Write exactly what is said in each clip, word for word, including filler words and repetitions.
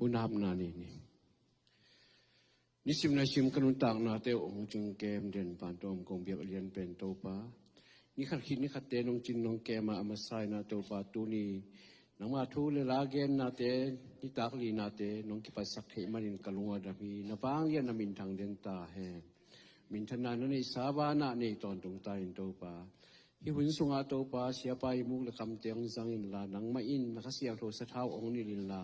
Nap na ni ni. Nisim naisim ka nuntaknate uh hong cing kem den pan tawm kong biak a lian pen Topa. Ni khat khit ni khatte nong cin nong kem a, a masa in ah Topa, tuni nangma thu le la gennate, nitak linate nong kipatsak theih manin ka lung a dam hi. Na vanglian na minthang den ta hen. Minthanna na neihsa vanah nei tawntung ta in Topa. Hih hun sungah Topa, siapa ii muk le kamte hong zang inla, nangmah in na Kha Siangtho sathau hong nilh inla,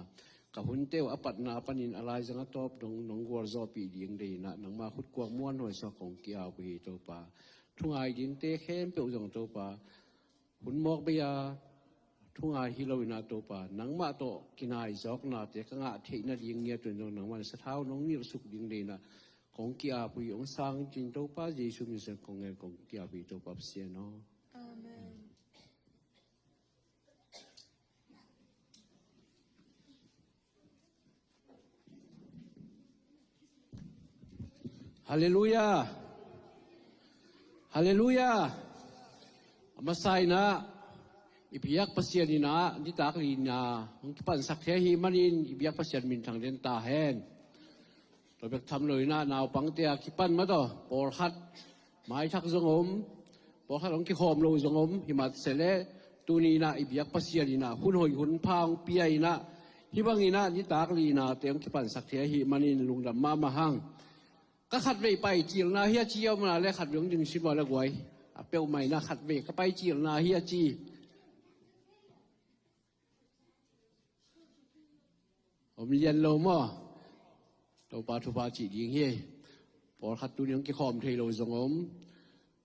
ka hunte uh a patna panin a laizang a tawp dong nong gualzawhpih ding deihin ah nangma khutkuak muanhuai sungah kong ki-ap uh hi Topa. Thungai dingte khempeuh zong Topa, hun mawk bei-a thungai hi loin ah Topa, nangmah tawh kinaizawknate ka ngah theih nading ngiat un zong nangmah in sathau nong nilh suk ding deihin ah kong ki-ap uh hi. Hong sang cin Topa Jesu min sungah kong ngen kong ki-ap uh hi Topa Pasian aw. Amen. Halleluiah. Halleluiah. A masa in ah i biak Pasian in ah nitak lina hong kipansak thei ahih manin i biak Pasian minthang den ta hen. Tua bek tham loin ah naupangte a kipan mah tawh, pawlkhat maithak zong om, pawlkhat hong kikhawm lo zong om, hi mah se leh tuni in ah i biak Pasian in ah hun hoih hun pha hong pia in ah, hih bangin ah nitak linate hong kipansak thei ahih manin lungdam mahmah hang. Ka khatvei paicilna hi a ci a om a leh khatvei hong ding sim a leh guai. A peuhmah in ah khatvei ka paicilna hi a ci. Om lian lo maw? Topa thupha cih ding hi. Pawlkhat tuni hong kikhawm thei lo zong om.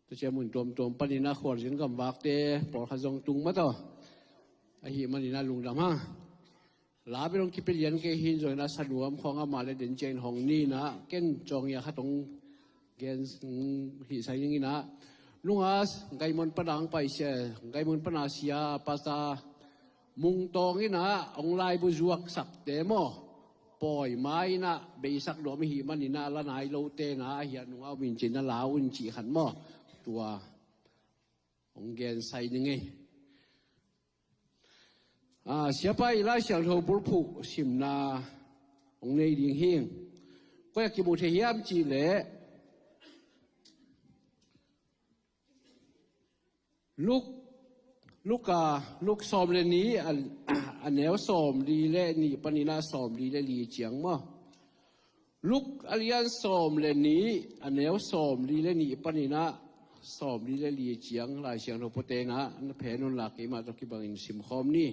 Tua ciang mun tuamtuam panin ah khualzin gamvakte pawlkhat zong tung mah tawh. Ahih manin ah lungdam hang. La bel hong kipia lian kei hi in zong in ah sanuam khawng amah le den ciangin hong ni in ah ken cawng ia khat hong gen hi sai ning in ah. Nunga Gaimun pana hong paisia, Gaimun pana sia pasa Mung Tawng in ah hong laibu zuaksakte maw, pawi ma in ah beisak nuam ahih manin ah la nai lote in ah ahi a nunga om in cin a la un cih khat maw. Tua hong gen sai ning ei. Ah, siapa ii Lai Siangtho bulphuh simna hong nei ding hi. Koi ah kimu thei hiam cih leh Luk, Luka, Luk sawm le nih a, a neu sawmli le nih panin ah sawmli le li ciang maw. Luk a lian sawm le nih a neu sawmli le nih panin ah sawmli le li ciang Lai Siangtho puate'n ah na phen unla keimah tawh kibangin simkhawm ni.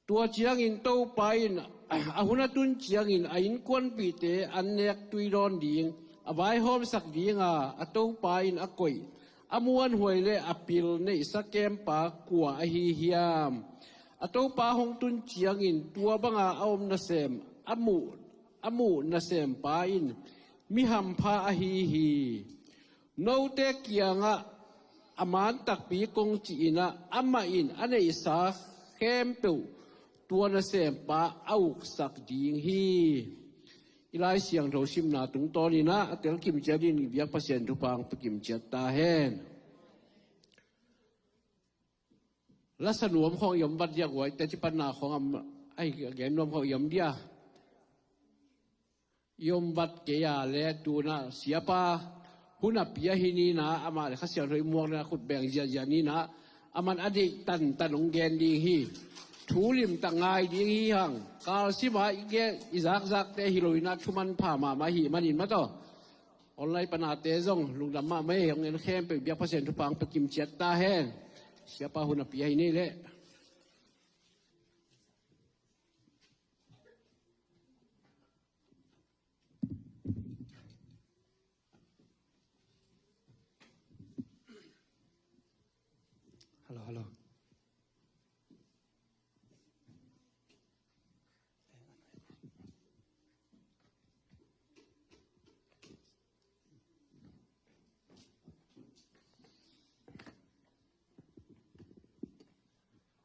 Tua ciangin Topa in a hun a tun ciangin a innkuanpihte an nek tui dawn ding a vaihawmsak dinga a Topa in a koih a muanhuai le a pil neihsa kempa kua ahi hiam? A Topa hong tun ciangin tua banga a om nasem a muh, a muh nasempa in mi hampha ahi hi. Note kiangah a man takpi kong ci-in ah amah in a neihsa khempeuh tua nasempa a uksak ding hi. I Lai Siangtho simna tungtawnin ah a telkim ciat in i biak Pasian thupha hong pia kim ciat ta hen. Lasa nuam khawng i om vat dia guai, teci panna khawng am, ai, a gen nuam khawng i om dia. I om vat kei a le tuna siapa hun a pia hi ni na, amah le Kha Siangtho i muak le a khut beng ziahziah ni na, aman a deih tantan hong gen ding hi. Thu limtak ngai ding hi hang. Kalsim a i gen, i zakzakte hi lo in ah thuman pha mahmah hi manin mataw. Online panate zong lungdam mahmah ei, hong en khempeuh biak Pasian thupha hong pia kim ciat ta hen. Siapa hun a pia hi nei leh. Hello, hello.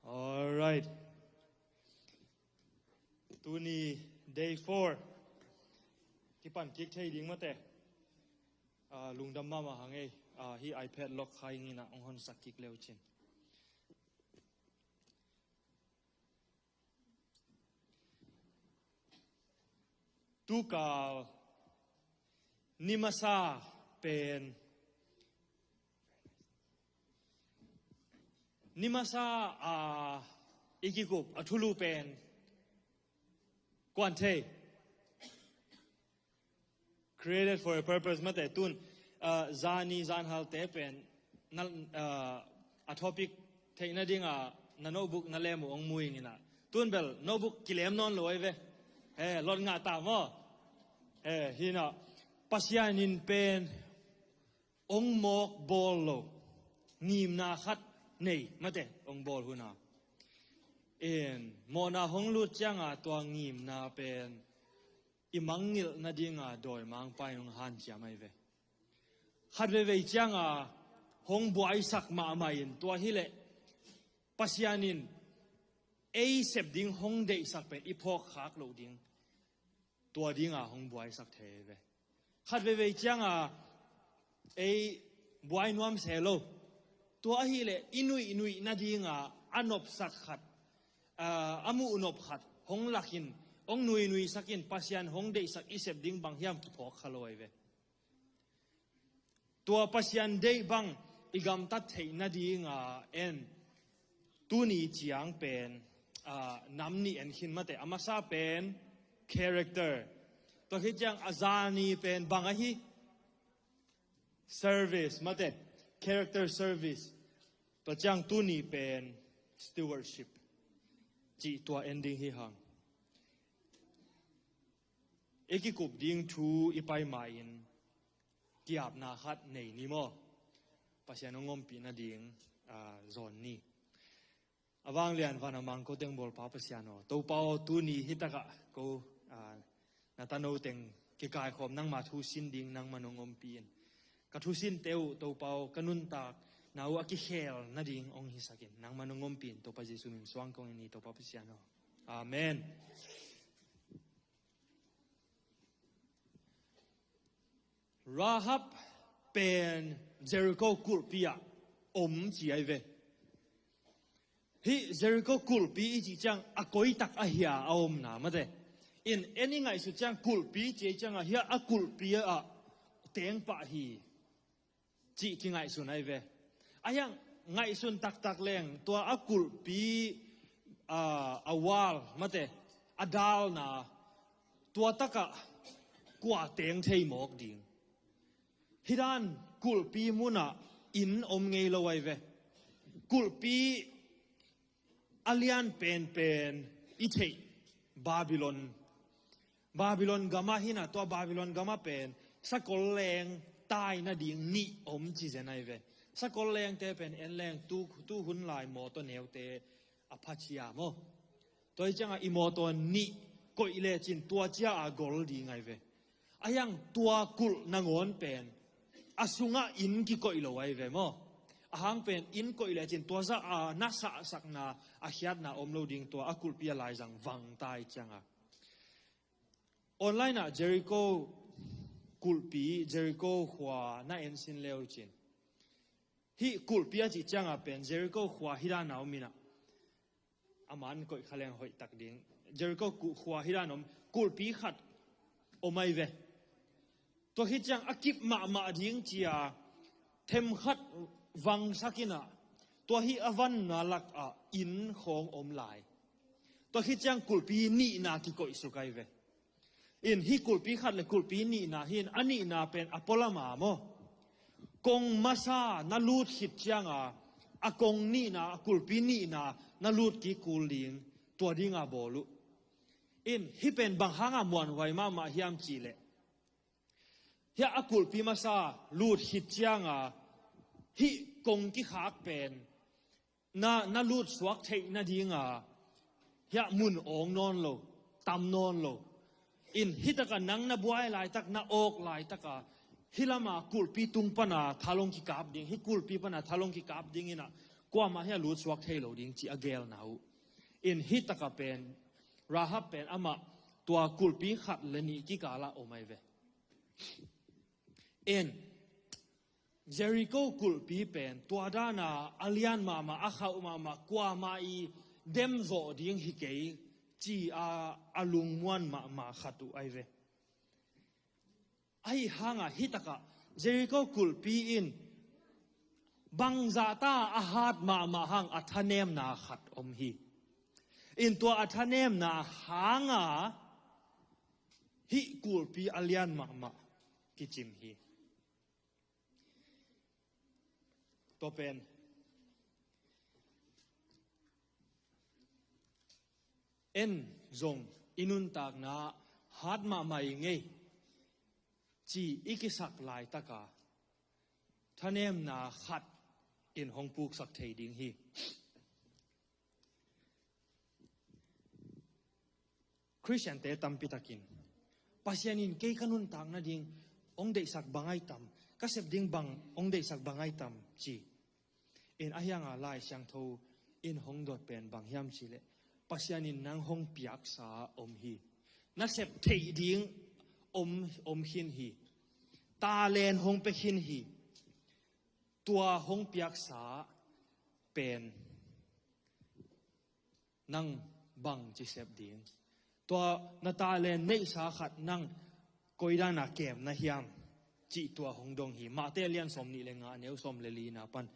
All right. Tuni day four. Kipan kik thei ding mate. Ah, lungdam mahmah hang ei. Ah, hi iPad lock khai ngina hong honsak kik leu cin. Tukal ni masa pen, ni masa a i kikup a thulu pen kuan thei. Created for a purpose mate tun, ah, zani zanhalte pen na, ah, a topic theih nadinga na notebook na lem uh hong mu ing ina. Tun bel notebook kilem nawn lo ai ve. He, lot ngah ta maw? He, hina Pasian in pen hong mawk bawl lo, ngimna khat nei mate hong bawl huna. In mawhna hong lut cianga tua ngimna pen i mangngilh nadinga dawimangpa in hong hanciam ai ve. Khat veivei cianga hong buaisak mahmah in tua hileh Pasian in ei sep ding hong deihsak pen i phawkkhak loh ding, tua dinga hong buaisak thei ai ve. Khat veivei cianga ei buai nuam se lo, tua ahileh i nuihnuih nadinga a nopsak khat, aa, a muh nop khat hong lakin, hong nuihnuihsak in Pasian hong deihsak i sep ding bang hiam kiphawk kha lo ai ve. Tua Pasian deih bang i gamtat theih nadinga en tuni ciang pen, aa, nam nih en khin mate, a masa pen character. Tua khit ciang a zani pen bang ahi? Service mate, character service. Tua ciang tuni pen stewardship. Cih tua en ding hi hang. I kikup ding thu i pai ma-in kiapna khat nei ni maw? Pasian hong ompih nading, aa, zawn ni. A vanglian van a mang ko teng bawlpa Pasian aw, Topa aw, tuni hitakah ko, aa, na tano teng kikaikhawm nangma thu sin ding nangman hong ompih in. Ka thusinte uh Topa aw, ka nuntakna uh a kikhel nading hong hisakin nangman hong ompih in, Topa Jesu min suang kong in hi, Topa Pasian aw. Amen. Rahab pen Jericho kulhpi ah om ci ai ve. Hih Jericho kulhpi i cih ciang a koitak ahia a omna mate. In en i ngaihsut ciang kulhpi ci ai ciang ahia a kulhpi ah teng pah hi cih kingaihsun ai ve. A hiang ngaihsun taktak leng tua a kulhpi, aa, a wall mate, a dalna tua takah kua teng thei mawk ding. Hih dan kulhpi munah inn om ngei lo ai ve. Kulhpi a lian penpen i theih Babylon, Babylon gamah hina, tua Babylon gamah pen sakol leng tai nading nih om ci zen ai ve. Sakol lengte pen en leng tu, tu hun lai mawtaw neute a phacia maw? Tua hi ciangah i mawtaw nih koih lecin tua cia a gol ding ai ve. A hiang tua kulh nangawn pen a sungah inn kikoih lo ai ve maw? A hang pen inn koih lecin tua zah a na sahsakna, a khiatna om lo ding, tua a kulhpi a laizang vang tai ciangah. Online ah Jericho kulhpi, Jericho khua na ensin leu cin. Hih kulhpi a cih ciangah pen Jericho khua hidana om inah a man koih kha leng hoih tak ding. Jericho ku-, khua hi dan om, kulhpi khat om ai ve. Tua khit ciang a kip mahmah ding cia them khat vangsak inah tua hih a vanna lakah inn khawng om lai. Tua khit ciang kulhpi nihna kikoihsuk ai ve. In hih kulhpi khat le kulhpi nihna hi in a nihna pen a pualama maw? Kong masa na lut khit cianga a kong nihna, a kulhpi nihna na lut kik kul ding, tua dinga bawl uh. In hih pen bang hanga muanhuai mahmah hiam cihleh, hiah a kulhpi masa lut khit cianga hih kong kikhak pen na, na lutsuak theih nadinga hiah mun awng nawn lo, tam nawn lo. In hih taka nang na buai laitak, na awk laitaka hih lama kulhpi tung pana thalong kikap ding, hih kulhpi pana thalong kikap ding inah kuamah hiah lutsuak thei lo ding cih a gelna uh. In hih taka pen Rahab pen amah tua kulhpi khat le nih kikalah om ai ve. In Jericho kulhpi pen tua dana a lian mahmah, a khauh mahmah, kuamah i demzawh ding hi kei ci-a a lungmuan mahmah khat uh ai ve. Ahi hangah hih takah Jericho kulhpi in bangzahta a hat mahmah hang a thanemna khat om hi. In tua a thanemna hanga hih kulhpi a lian mahmah kicim hi. Tua pen en zong i nuntakna hat mahmah i ngei ci i kisak laitaka thanemna khat in hong puksak thei ding hi. Khristiante tampi takin Pasian in kei ka nuntak nading hong deihsak bang ai tam, ka sep ding bang hong deihsak bang ai tam ci. In ahi hanga Lai Siangtho in hong dot pen bang hiam cihleh Pasian in nang hong piaksa om hi. Na sep theih ding om, om khin hi. Talen hong pia khin hi. Tua hong piaksa pen nang bang ci sep ding? Tua na talen neihsa khat nang koidan a kem na hiam cih tua hong dong hi. Mate lian sawm nih le nga, a neu sawm le lina pan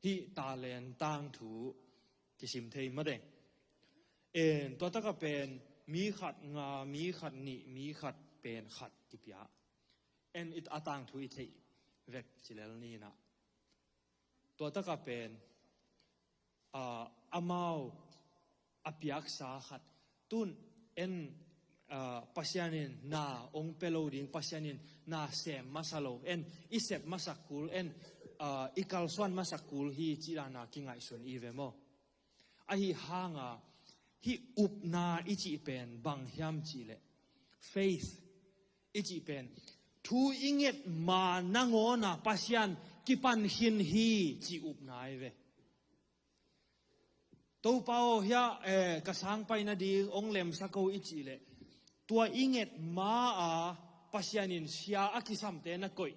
hih talen tangthu kisim thei mate. En tua taka pen mi khat nga, mi khat nih, mi khat pen khat kipia. En it a tangthu i theih vek ci lel ni na. Tua taka pen, ah, amau a piaksa khat tun en, ah, Pasian in na hong pia lo ding, Pasian in na sem masa lo, en i sep masak kul, en, ah, i kalsuan masak kul hi cih dana kingaihsun i ve maw? Ahi hanga hih upna i cih pen bang hiam cihleh faith i cih pen thu i nget ma nangawna Pasian kipan khin hi cih upna i ve. Topa aw, hia, eh, ka sang pai nading hong lemsak o i cih leh tua i nget ma-a Pasian in sia a kisamte na koih,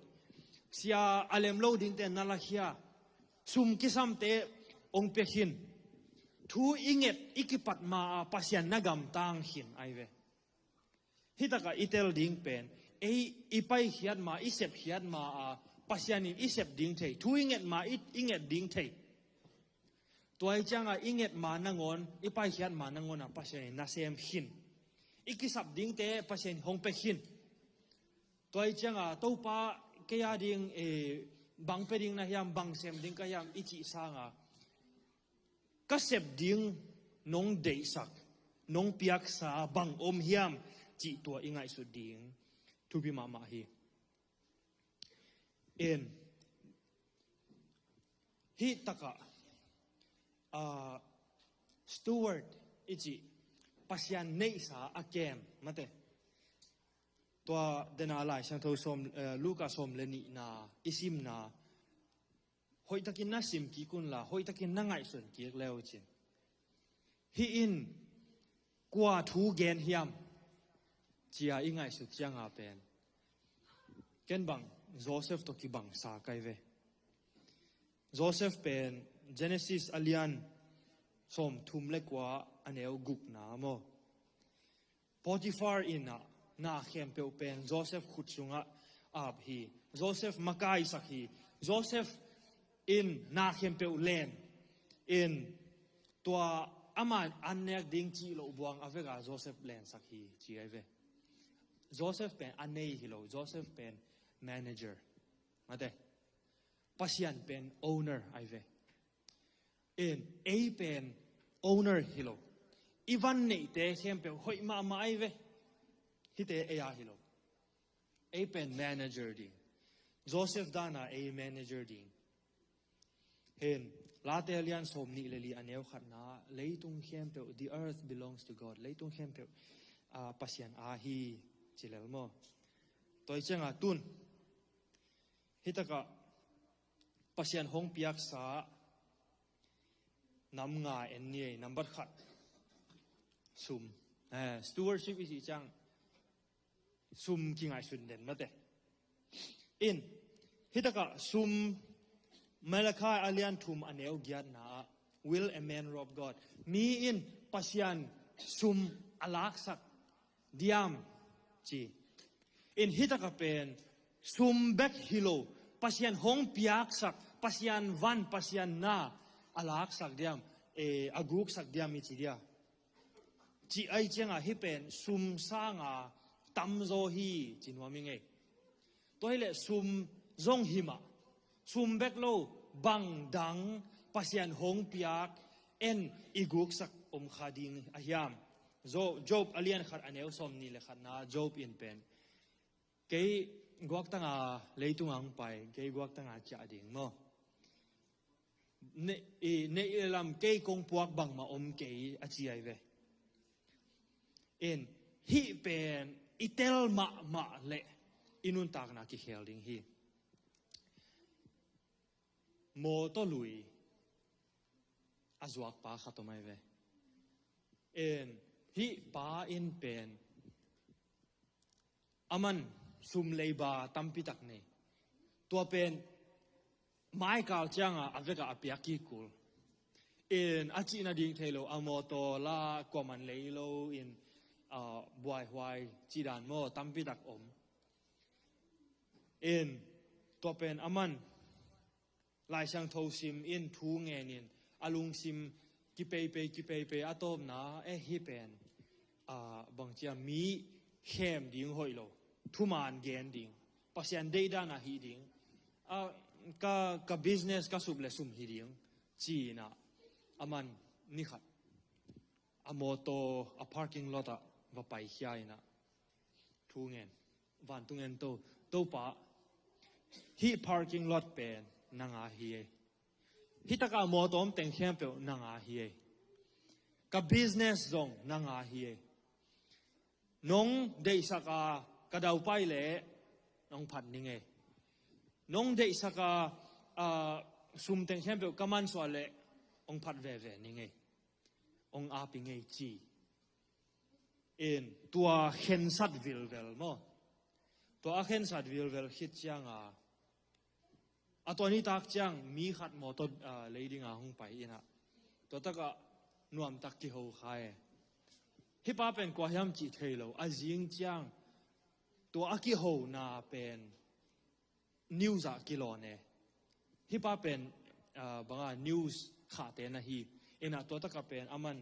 sia a lem lo dingte na lakhia, sum kisamte hong pia khin. Thu i nget i kipat ma-a Pasian na gamtang khin ai ve. Hih takah i tel ding pen ei i paikhiat ma, i sepkhiat ma-a Pasian in i sep ding thei, thu i nget ma i, i nget ding thei. Tua i cianga i nget ma nangawn, i paikhiat ma nangawna Pasian in na sem khin. I kisap dingte Pasian in hong pia khin. Tua i cianga Topa kei a ding, eh, bang pia ding na hiam, bang sem ding ka hiam i cih sanga ka sep ding nong deihsak, nong piaksa bang om hiam cih tua i ngaihsut ding thupi mahmah hi. En hih takah, ah, steward i cih Pasian neihsa a kem mate. Tua dena Lai Siangtho sawm, eh, Luka sawm le nihna i simna hoihtakin na sim kik unla, hoihtakin na ngaihsun kik le uh cin. Hih in kua thu gen hiam cia i ngaihsut cianga pen ken bang Joseph tawh kibangsa kai ve. Joseph pen Genesis a lian sawmthum le kua, a neu gukna maw? Potiphar in ah na khempeuh pen Joseph khut sungah ap hi. Joseph makaisak hi. Joseph in na khempeuh len in tua ama an nek ding cih loh buang a veka Joseph lensak hi ci ai ve. Joseph pen a nei hi lo, Joseph pen manager. Mate, Pasian pen owner ai ve. In ei pen owner hi lo. I van neihte khempeuh hoih mahmah ai ve. Hihte ei a hi lo. Ei pen manager ding. Joseph dana ei manager ding. Hin, Late lian sawm nih le li a neu khatna, leitung khempeuh, the earth belongs to God. Leitung khempeuh, ah, Pasian a hi ci lel maw? Tua i cianga tun hih takah Pasian hong piaksa nam nga en ni ei, nambat khat sum. Eh, stewardship i cih ciang sum kingaihsun den mate. In hih takah sum, Malachi a lian thum a neu giatna ah, will a man rob God? Mi in Pasian sum a laksak diam ci. In hih takah pen sum bek hi lo, Pasian hong piaksak, Pasian van, Pasian na a laksak diam, eh, a guksak diam i ci dia. Cih ahih ciangah hih pen sum sanga tamzaw hi ci nuam i ngei. Tua hileh sum zong hi mah, sum bek lo, bang dang Pasian hong piak en i guksak om kha ding a hiam? Zo-, Job a lian khat a neu sawm nih le khatna Job in pen, kei guaktanga leitunga hong pai, kei guaktanga ciah ding maw? Neih, i, neih le lam kei kong puak bangmah om kei a ci ai ve. In, hih pen i tel mahmah leh i nuntakna kikhel ding hi. Mawtaw lui a zuakpa khat om ai ve. In, hih pa in pen aman sum leiba tampitak nei. Tua pen maikal cianga a vekah a piak kikul. In a cihna ding thei lo, a mawtaw la kuaman lei lo in, ah, buaihuai cidan maw tampitak om. In tua pen aman Lai Siangtho sim in thu ngen in a lungsim kipeipei, kipeipei a tawpna, eh, hih pen, ah, bangcia mi khem ding hoih lo, thuman gen ding, Pasian deihdan ah hih ding, ah, ka, ka business ka sup le sum hi ding, ci-inah aman nikhat a mawtaw a parking lot ah va paikhia inah thu ngen. Vantung en to, Topa, hih parking lot pen nang a hi ei. Hih taka mawtaw om teng khempeuh nang a hi ei. Ka business zong nang a hi ei. Nong deihsak a ka daupai leh nong phat ning ei. Nong deihsak a, a, sum teng khempeuh ka mansuah leh hong phat veve ning ei. Hong api ngei ci. In tua khensat vilvel maw? Tua a khensat vilvel khit cianga a tua nitak ciang mi khat mawtaw, ah, lei dinga hong pai inah tua takah nuamtak kiho kha e. Hih pa pen kua hiam cih thei lo, a zing ciang tua a kihona pen news ah kilawn e. Hih pa pen, ah, banga news khahte na hi. Inah tua takah pen aman,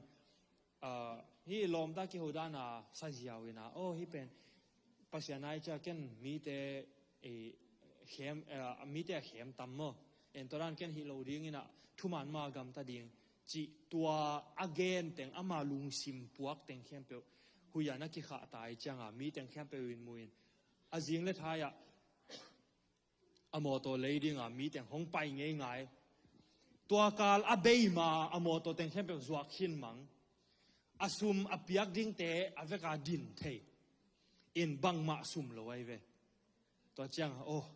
ah, hih lawmta kiho dana saziau inah, oh, hih pen Pasian ai cia ken mite, eh, khem, eh, mite a khem tam maw? En tua dan ken hih lo ding inah thuman ma gamta ding cih tua a gen teng ama lungsim puak teng khempeuh huiah na kikhahta ai cianga mi teng khempeuh in mu in a zing le thai-ah a mawtaw lei dinga mi teng hong pai ngeingai. Tua kal a beima a mawtaw teng khempeuh zuak khin mang. A sum a piak dingte a veka din thei. In bangmah sum lo ai ve. Tua cianga, oh,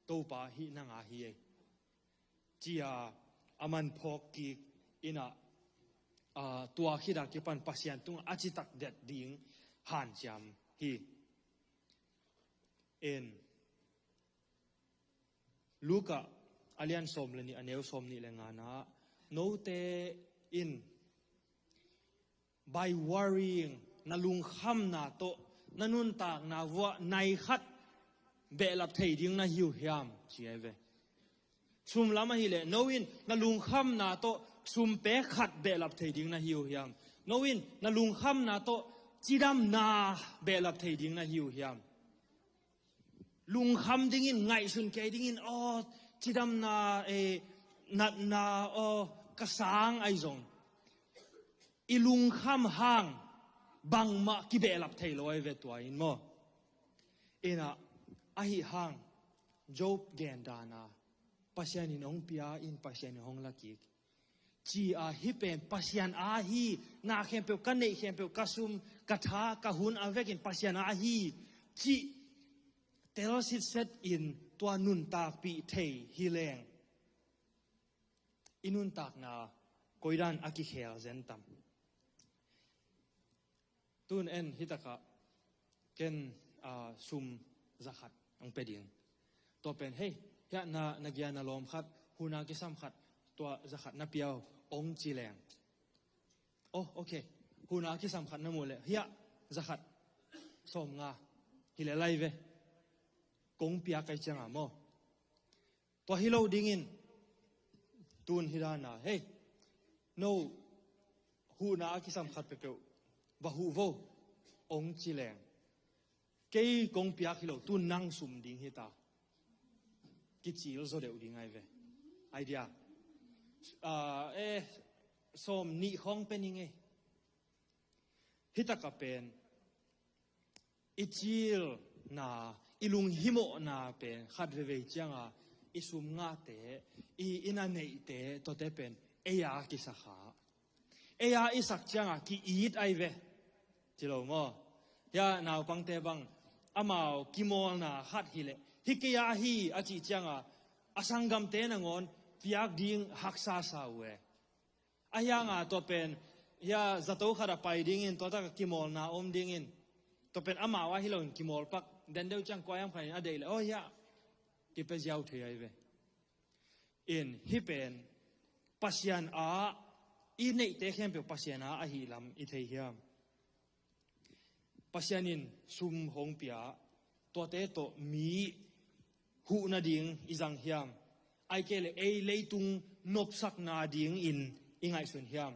Topa hih nang a hi ei. Cia a man phawk kik inah, ah, tua khita kipan Pasian tungah a citak det ding hanciam hi. En Luka a lian sawm le nih a neu sawm nih le ngana, note in by worrying, na lungkhamna tawh na nuntakna vuah nai khat behlap thei ding na hi uh hiam, ci ai ve. Sum lam ahileh no in na lungkhamna tawh sum pek khat behlap thei ding na hi uh hiam? No in na lungkhamna tawh cidamna behlap thei ding na hi uh hiam? Lungkham dingin, ngaihsun kei dingin, aw, cidamna, eh, natna, aw, ka sang ai zong i lungkham hang bangmah kibehlap thei lo ai ve tua in maw? Inah ahi hang Job gendana Pasian in hong pia in Pasian in hong lakik. Ci a hih pen Pasian a hi, na khempeuh ka neih khempeuh ka sum, ka tha, ka hun a vekin Pasian a hi. Cih tel sitset in tua nuntakpih thei hi leng i nuntakna koidan a kikhel zen tam? Tun en hitakah ken, ah, sum zakhat hong pe ding. Tua pen, hei, hiah na, na gia na lawm khat, huna kisam khat, tua zakhat na piau hong ci leng. Oh, okay. Huna kisam khat na muh leh, hiah zakhat sawm nga. Hi le lai ve. Kong piak ai cianga maw? Tua hi lo dingin tun hi dana, hei, no huhna a kisam khat peuhpeuh va huh vo, ong ci leng, kei kong piak hi lo, tun nang sum ding hi ta. Kicil zaw deuh ding ai ve. Idea. Ah, eh, sawm nih khawng pe ning ei. Hi taka pen i cilna, i lunghimawhna pen khat veivei cianga i sum ngahte, i inn a neihte, tuate pen ei a kisakha. Ei a i sak cianga ki-it ai ve. Ci lo maw? Hia naupangte bang amau kimawlna khat hileh, hi kei a hi a cih cianga a sanggamte nangawn piak ding haksa sa uh e. A hianga tua pen, hia zato khat a pai dingin, tua taka kimawlna om dingin, tua pen amau a hi loin kimawl pak, den deuh ciang kua hiam khanin a deih le, oh hia, kipia ziau thei ai ve. In, hi pen, Pasian a, i neihte khempeuh Pasian a ahi lam i thei hiam? Pasian in sum hong pia, tuate tawh mi huh nading i zang hiam? Ai kei le ei leitung nopsak nadingin i ngaihsun hiam?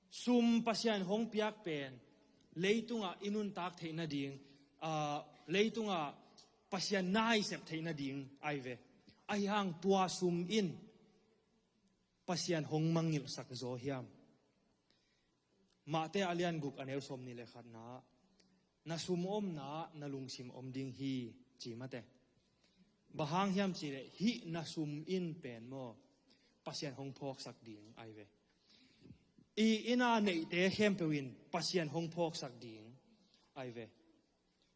Sum Pasian hong piak pen leitungah i nuntak theih nading, ah, leitungah Pasian na i sep theih nading ai ve. Ahi hang tua sum in Pasian hong mangngilhsak zaw hiam? Mahte a lian guk a neu sawm nih le khatna, na sum omna na lungsim om ding hi, ci mate. Bang hang hiam cihleh hih na sum in pen maw, Pasian hong phawksak ding ai ve. I inn a neihte khempeuh in Pasian hong phawksak ding ai ve.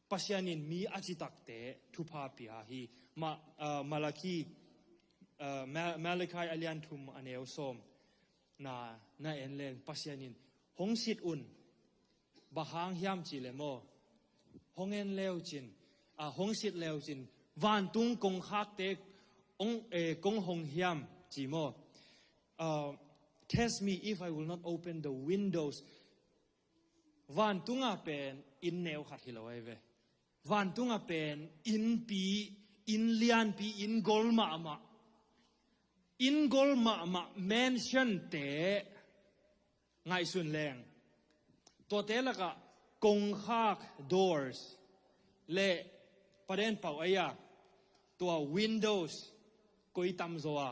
Pasian in mi a citakte thupha pia hi. Ma-, ah, Malaki, ah, Ma-, Malachi a lian thum a neu sawm na, na en leng Pasian in hong sit un. Bang hang hiam cihleh maw, hong en leucin, ah, hong sit leucin vantung kongkhakte hong, eh, kong hong hiam ci maw? Ah, test me if I will not open the windows. Vantunga pen inn neu khat hi lo ai ve. Vantunga pen innpi, inn lianpi, inn gol mahmah, inn gol mahmah mansion te ngaihsun leng, tuate lakah kongkhak, doors, le paden pauh aia, tua windows koi tam zaw a?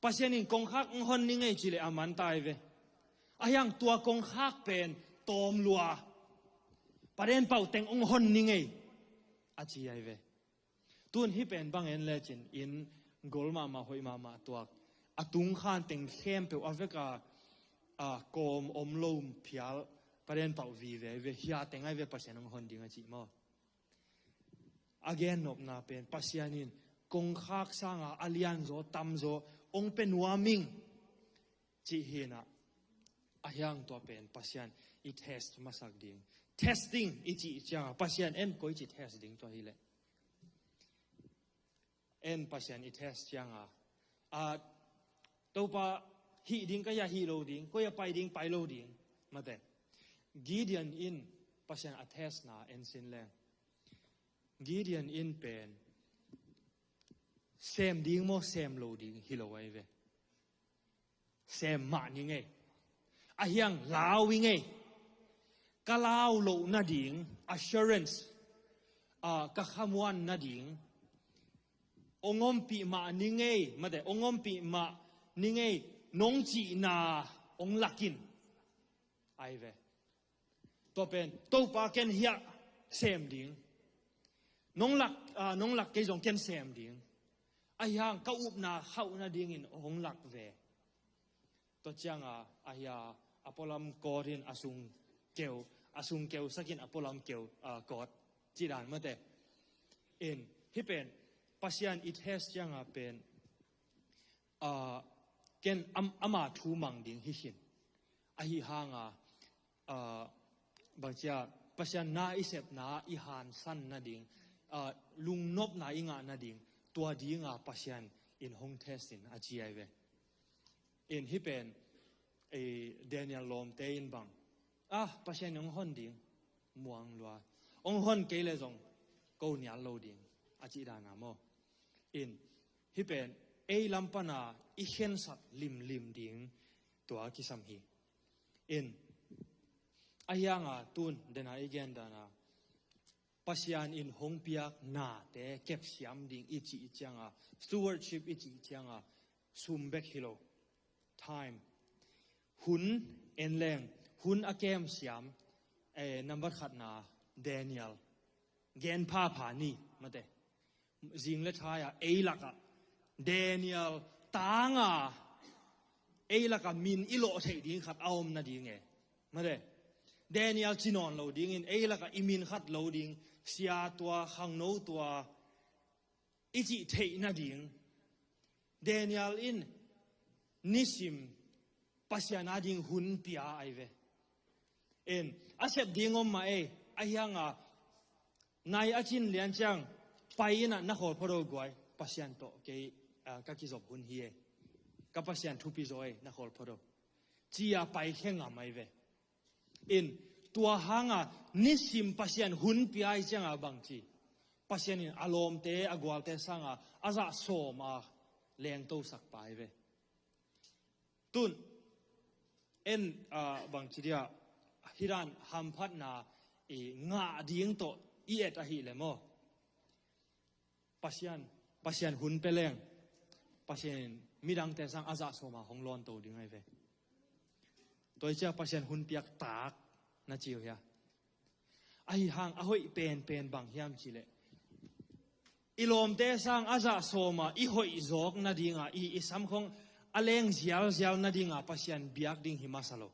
Pasian in kongkhak hong hon ni ngei cileh a man tai ve. A hiang tua kongkhak pen tawm lua, paden pauh teng hong hon ni ngei a ci ai ve. Tun hih pen bang en lecin inn gol mahmah, hoih mahmah tuak, a tungkhan teng khempeuh a veka, a, kawm om lo phial, paden pauh vive ai ve, hia teng ai ve Pasian hong hon ding a cih maw? A gennopna pen Pasian in kongkhak sanga a lianzaw tamzaw hong pe nuam ing cih hinah, a hiang tua pen Pasian i test masak ding. Testing i cih cianga Pasian en koici test ding tua hileh? En Pasian i test cianga, a, Topa, hih ding ka hia, hih lo ding, koi a pai ding, pai lo ding, mate. Gideon in Pasian a testna en sin leng, Gideon in pen sem ding maw, sem lo ding hi lo ai ve. Sem mah ni ngei. A hiang lau i ngei. Ka lau loh nading assurance, a, ka khamuan nading, ong ompih mah ni ngei, mate, ong ompih mah ni ngei, nong cihna ong lakin ai ve. Tua pen Topa, ken hiah sem ding. Nong lak, a, nong lak kei zong ken sem ding. A hiang ka upna khauh nadingin hong lak ve. Tua cianga a hia a pualam kawt in a sung keu, a sung keu sakin a pualam keu, a, kawt cidan mate. In, hih pen Pasian i test cianga pen, a, ken am, ama thu mang ding hi khin. Ahi hanga, a, bangcia Pasian na i sepna i hansan nading, a, lungnopna i ngah nading, tua dinga Pasian in hong test in a ci ai ve. In hih pen, e, Daniel lawmte in bang, a, Pasian in hong hon ding muang lua. Hong hon kei le zong ko nial lo ding a cih dana maw? In, hih pen ei lam pana i khensat limlim ding tua kisam hi. In, a hianga tun dena i gen dana Pasian in hong piak nate kepsiam ding i cih cianga stewardship i cih cianga sum bek hi lo. Time. Hun en leng, hun a kemsiam, eh, nambat khatna Daniel. Gen phapha ni, mate. Zing le thai-a, ei lakah. Daniel tanga, ei lakah min i lawh theih ding khat a om nading e. Mate. Daniel ci nawn lo dingin, ei lakah i min khat lo ding, sia tua, khangno tua, i cih theih nading Daniel in nisim Pasian ading hun pia ahi ve. En, a sep ding om mah ei, a hianga nai a cin lian ciang pai inah na khawl phodo guai, Pasian tawh kei, ah, ka kizop hun hi e. Ka Pasian thupi zaw ei, na khawl phodo. Cia pai khe ngam ahi ve. In, tua hanga nisim Pasian hun pia i cianga bangci. Pasian in a lawmte, a gualte sanga a zah sawma lengtosak pai ve. Tun, en, ah, bangci dia, hidan hamphatna i ngah ding tawh i et ahih le maw? Pasian, Pasian hun pe leng, Pasian in midangte sang a zah sawma hong lawnto ding ahi ve. Tua i cia Pasian hun piak tak na ci uh hia? Ahi hang a hoih penpen bang hiam cileh, i lawmte sang a zah sawma i hoih zawk nadinga, i, i samkhong a leng zialzial nadinga Pasian biak ding hi masa lo.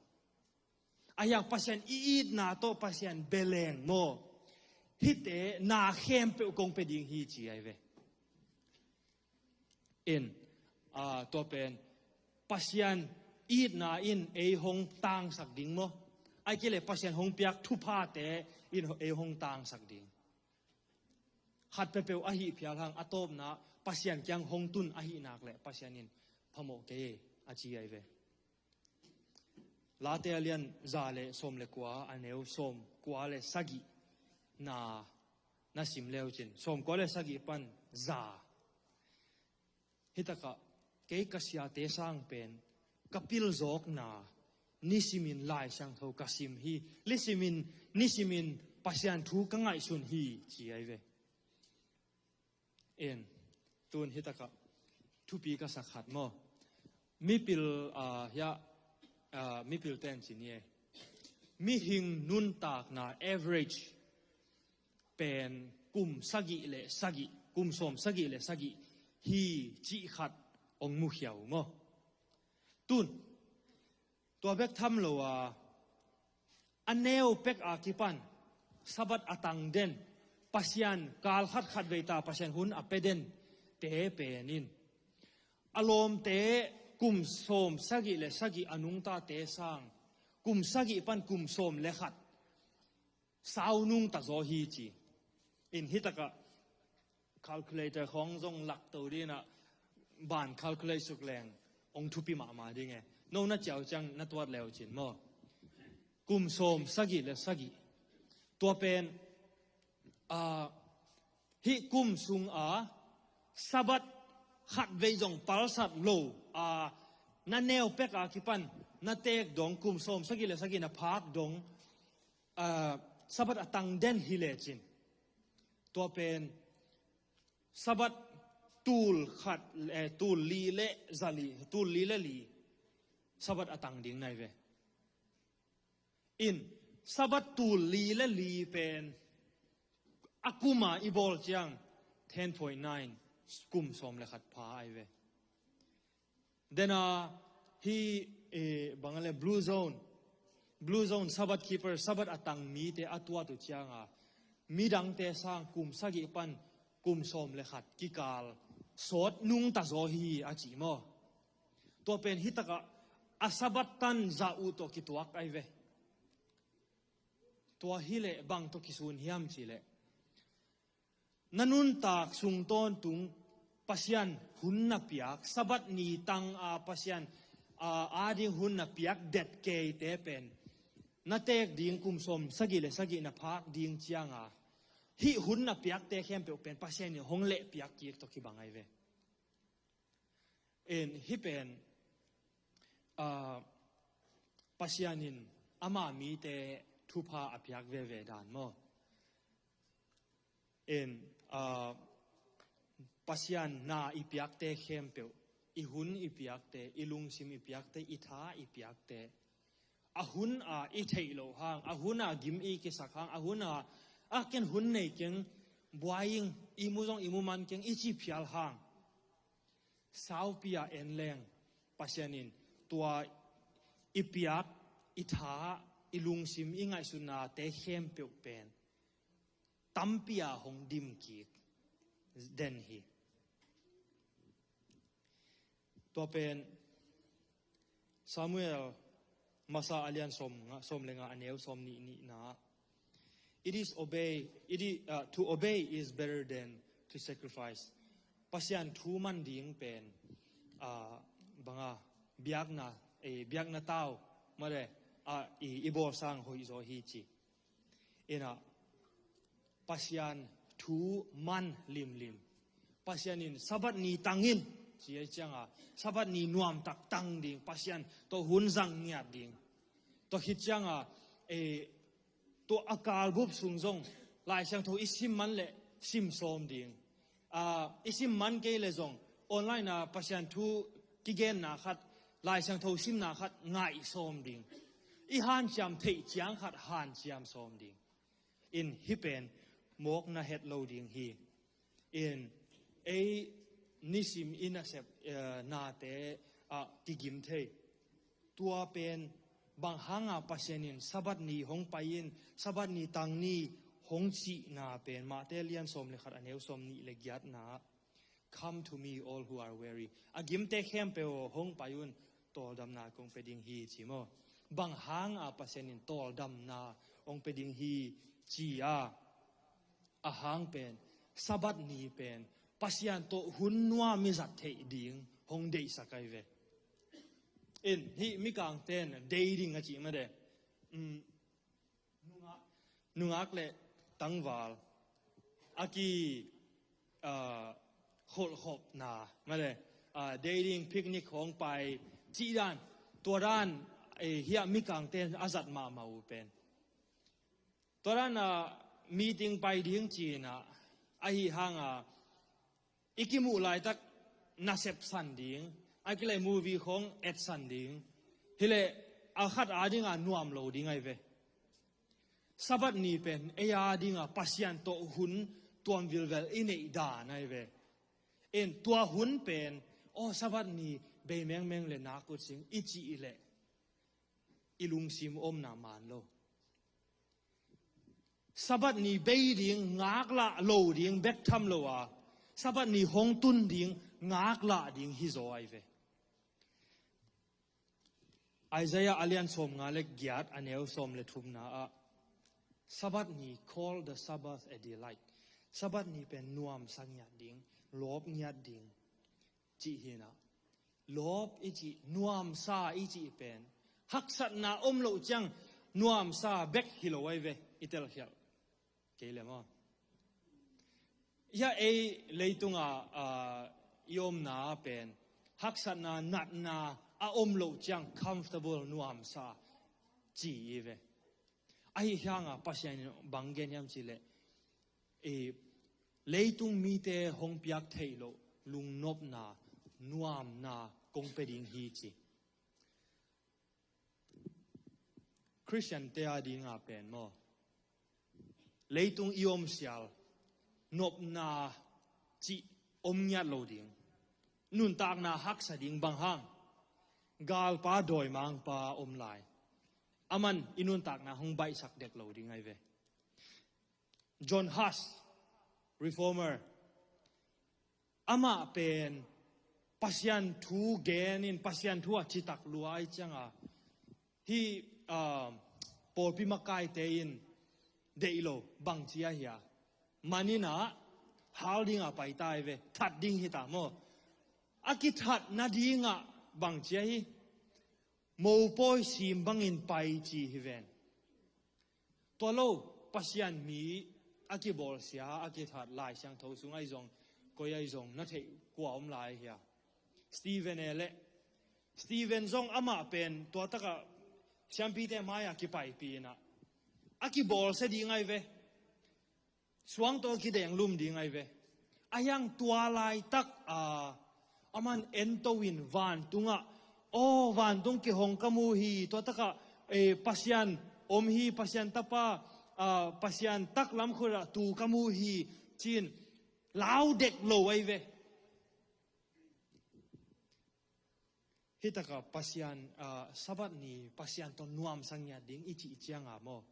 Ahi hang Pasian i itna tawh Pasian beleng maw? Hihte na khempeuh kong pe ding hi ci ahi ve. In, ah, tua pen Pasian itna in ei hong tangsak ding maw? Ai kei le Pasian hong piak thuphate in ei hong tangsak ding. Khat peuhpeuh ahi phial hang a tawpna Pasian kiang hong tun ahi nak le Pasian in phamawh kei a ci ahi ve. Late a lian za le sawm le kua, a neu sawm kua le sagih na, na sim leu cin. Sawm kua le sagih pan za. Hitakah kei ka siate sang pen ka pilzawkna nisimin Lai Siangtho ka sim hi. Nisimin, nisimin Pasian thu ka ngaihsun hi ci ahi ve. En, tun hitakah thupi ka sak khat maw? Mipil, ah, hia, ah, mipil ten ci ni e. Mihing nuntakna average pen kum sagih le sagih, kum sawm sagih le sagih hi cih khat ong mukhia uh maw? Tun, tua bek tham lo a, a neu pek a kipan Sabbath a tang den, Pasian kal khat khat veita Pasian hun a pe den te pen in a lawmte kum sawm sagih le sagih a nungtate sang kum sagih pan kum sawm le khat sau nungta zaw hi ci. In hitakah calculator khawng zong lakto dinah ban calculate suk leng ong thupi mahmah ding e. No na ciau ciang na tuat leu cin maw? Kum sawm sagih le sagih. Tua pen, ah, hih kum sung a Sabbath khat vei zong palsat lo a, na neu pek a kipan na teek dong kum sawm sagih le sagih na phak dong, ah, Sabbath a tang den hi lecin tua pen Sabbath tul khat, eh, tul li le za li, tul li le li Sabbath a tang ding nai ve. In, Sabbath tul li le li pen a kuma i bawl ciang ten point nine kum sawm le khat pha ahi ve. Dena hi, eh, bang a le blue zone, blue zone Sabbath keeper, Sabbath a tang mite a tuat uh cianga midangte sang kum sagih pan kum sawm le khat kikal sawt nungta zaw hi a ci maw? Tua pen hitakah a Sabbath tan zah uh tawh kituak ahi ve. Tua hileh bang tawh kisun hiam cileh, na nuntak sung tawntung Pasian hun na piak, Sabbath ni tang a Pasian, a, ading hun na piak det keite pen na teek ding kum sawm sagih le sagih na phak ding cianga hih hun na piakte khempeuh pen Pasian in hong leh piak kik tawh kibang ahi ve. In hih pen, ah, Pasian in ama mite thupha a piak veve dan maw? In, ah, Pasian na i piakte khempeuh, i hun i piakte, i lungsim i piakte, i tha i piakte, a hun a i theih loh hang, a hun a gim i kisak hang, a hun a, a ken hun nei keng, buai ing, i mu zong i mu man keng, i ci phial hang, saupi a en leng, Pasian in tua i piak, i tha, i lungsim, i ngaihsutnate khempeuh pen tampi a hong dim kik den hi. Tua pen Samuel masa a lian sawm nga, sawm le nga, a neu sawm nih nihna. It is obey, it is, uh, to obey is better than to sacrifice. Pasian thu man ding pen, uh, banga, biakna, eh, biakna tau, mare, uh, i, i bawl sang hoih zaw hi ci. Ina, Pasian thu man limlim. Pasian in Sabbath ni tang in, ci ei cianga, Sabbath ni nuamtak tang ding, Pasian tawh hun zang ngiat ding. Tua khit cianga, eh, tua a kalbup sung zong, Lai Siangtho i sim man le sim sawm ding. Ah, i sim man kei le zong, online a Pasian thu kigenna khat, Lai Siangtho simna khat ngaih sawm ding. I hanciam theih ciang khat hanciam sawm ding. In hih pen mawkna het lo ding hi. In ei nisim i nasep, eh, nate ah kigim thei. Tua pen bang hanga Pasian in Sabbath ni hong pai in, Sabbath ni tang ni hong cihna pen Mate lian sawm le khat a neu sawm nih le giatna. Come to me, all who are weary. A gimte khempeuh aw, hong pai un, tawldamna kong pe ding hi, ci maw? Bang hanga Pasian in tawldamna hong pe ding hi, ci a, a hang pen, Sabbath ni pen Pasian tawh hun nuam i zat theih ding hong deihsak ahi ve. In hih mikangten dei ding a cih made. Um, nungak, nungak le tangval a ki, ah, kholhkhopna made, ah, dei ding, picnic hong pai cih dan, tua dan, eh, hiah mikangten a zat mahmah uh pen. Tua dan a meeting pai ding cina, ahi hanga i kimuh laitak nasep san ding, a kilai movie khong et san ding. Hileh a khat a dinga nuam lo ding ahi ve. Sabbath ni pen ei a dinga Pasian tawh hun tuam vilvel i neih dan ahi ve. En tua hun pen, aw, Sabbath ni bei mengmeng le nak ut sing i cih leh i lungsim omna man lo. Sabbath ni bei ding ngaklah lo ding bek tham lo a, Sabbath ni hong tun ding ngaklah ding hi zaw ahi ve. Isaiah a lian sawm nga le giat a neu sawm le thumna ah, Sabbath ni, call the Sabbath a delight. Sabbath ni pen nuamsa ngiat ding, lawp ngiat ding cih hinah. Lawp i cih, nuamsa i cih pen haksatna om loh ciang nuamsa bek hi lo ahi ve, i telkhialh kei le maw? Hiah ei leitunga, ah, i omna pen haksatna, natna a om loh ciang comfortable, nuamsa ci i ve. Ahi hanga Pasian in bang gen hiam cih leh, i leitung mite hong piak theih loh lungnopna, nuamna kong pe ding hi ci. Khristiante a dinga pen maw, leitung i om sial, nopna cih om ngiat lo ding, nuntakna haksa ding. Bang hang? Galpa dawimangpa om lai, aman i nuntakna hong baihsak dek lo ding ahi ve. John Huss, reformer, amah pen Pasian thu gen in, Pasian thu a citak lua ahi cianga, hih, ah, pawlpi makaite in deih lo, bang ci ahi a, maninah hal dinga paita ahi ve, that ding hita maw? A kithat nadingah bang ci ahi, mopawi sim bangin pai ci hi ven. Tua lo, Pasian mi a kibawlsia, a kithat Lai Siangtho sung ahi zong, koi ahi zong, na theih kua om lai hia? Stephen e leh. Stephen zong amah pen tua takah siampite mai-ah kipaipih inah, a kibawlsia ding ahi ve. Suang tawh kidenglum ding ahi ve. Ahi hang tua laitak a, aman ento in vantungah, aw, vantung kihong ka mu hi, tua takah, eh, Pasian om hi, Pasian tapa, ah, Pasian taklam khutah tu ka mu hi, ci-in lau dek lo ahi ve. Hitakah Pasian, ah, Sabbath ni Pasian tawh nuamsa ngiat ding i cih cianga maw,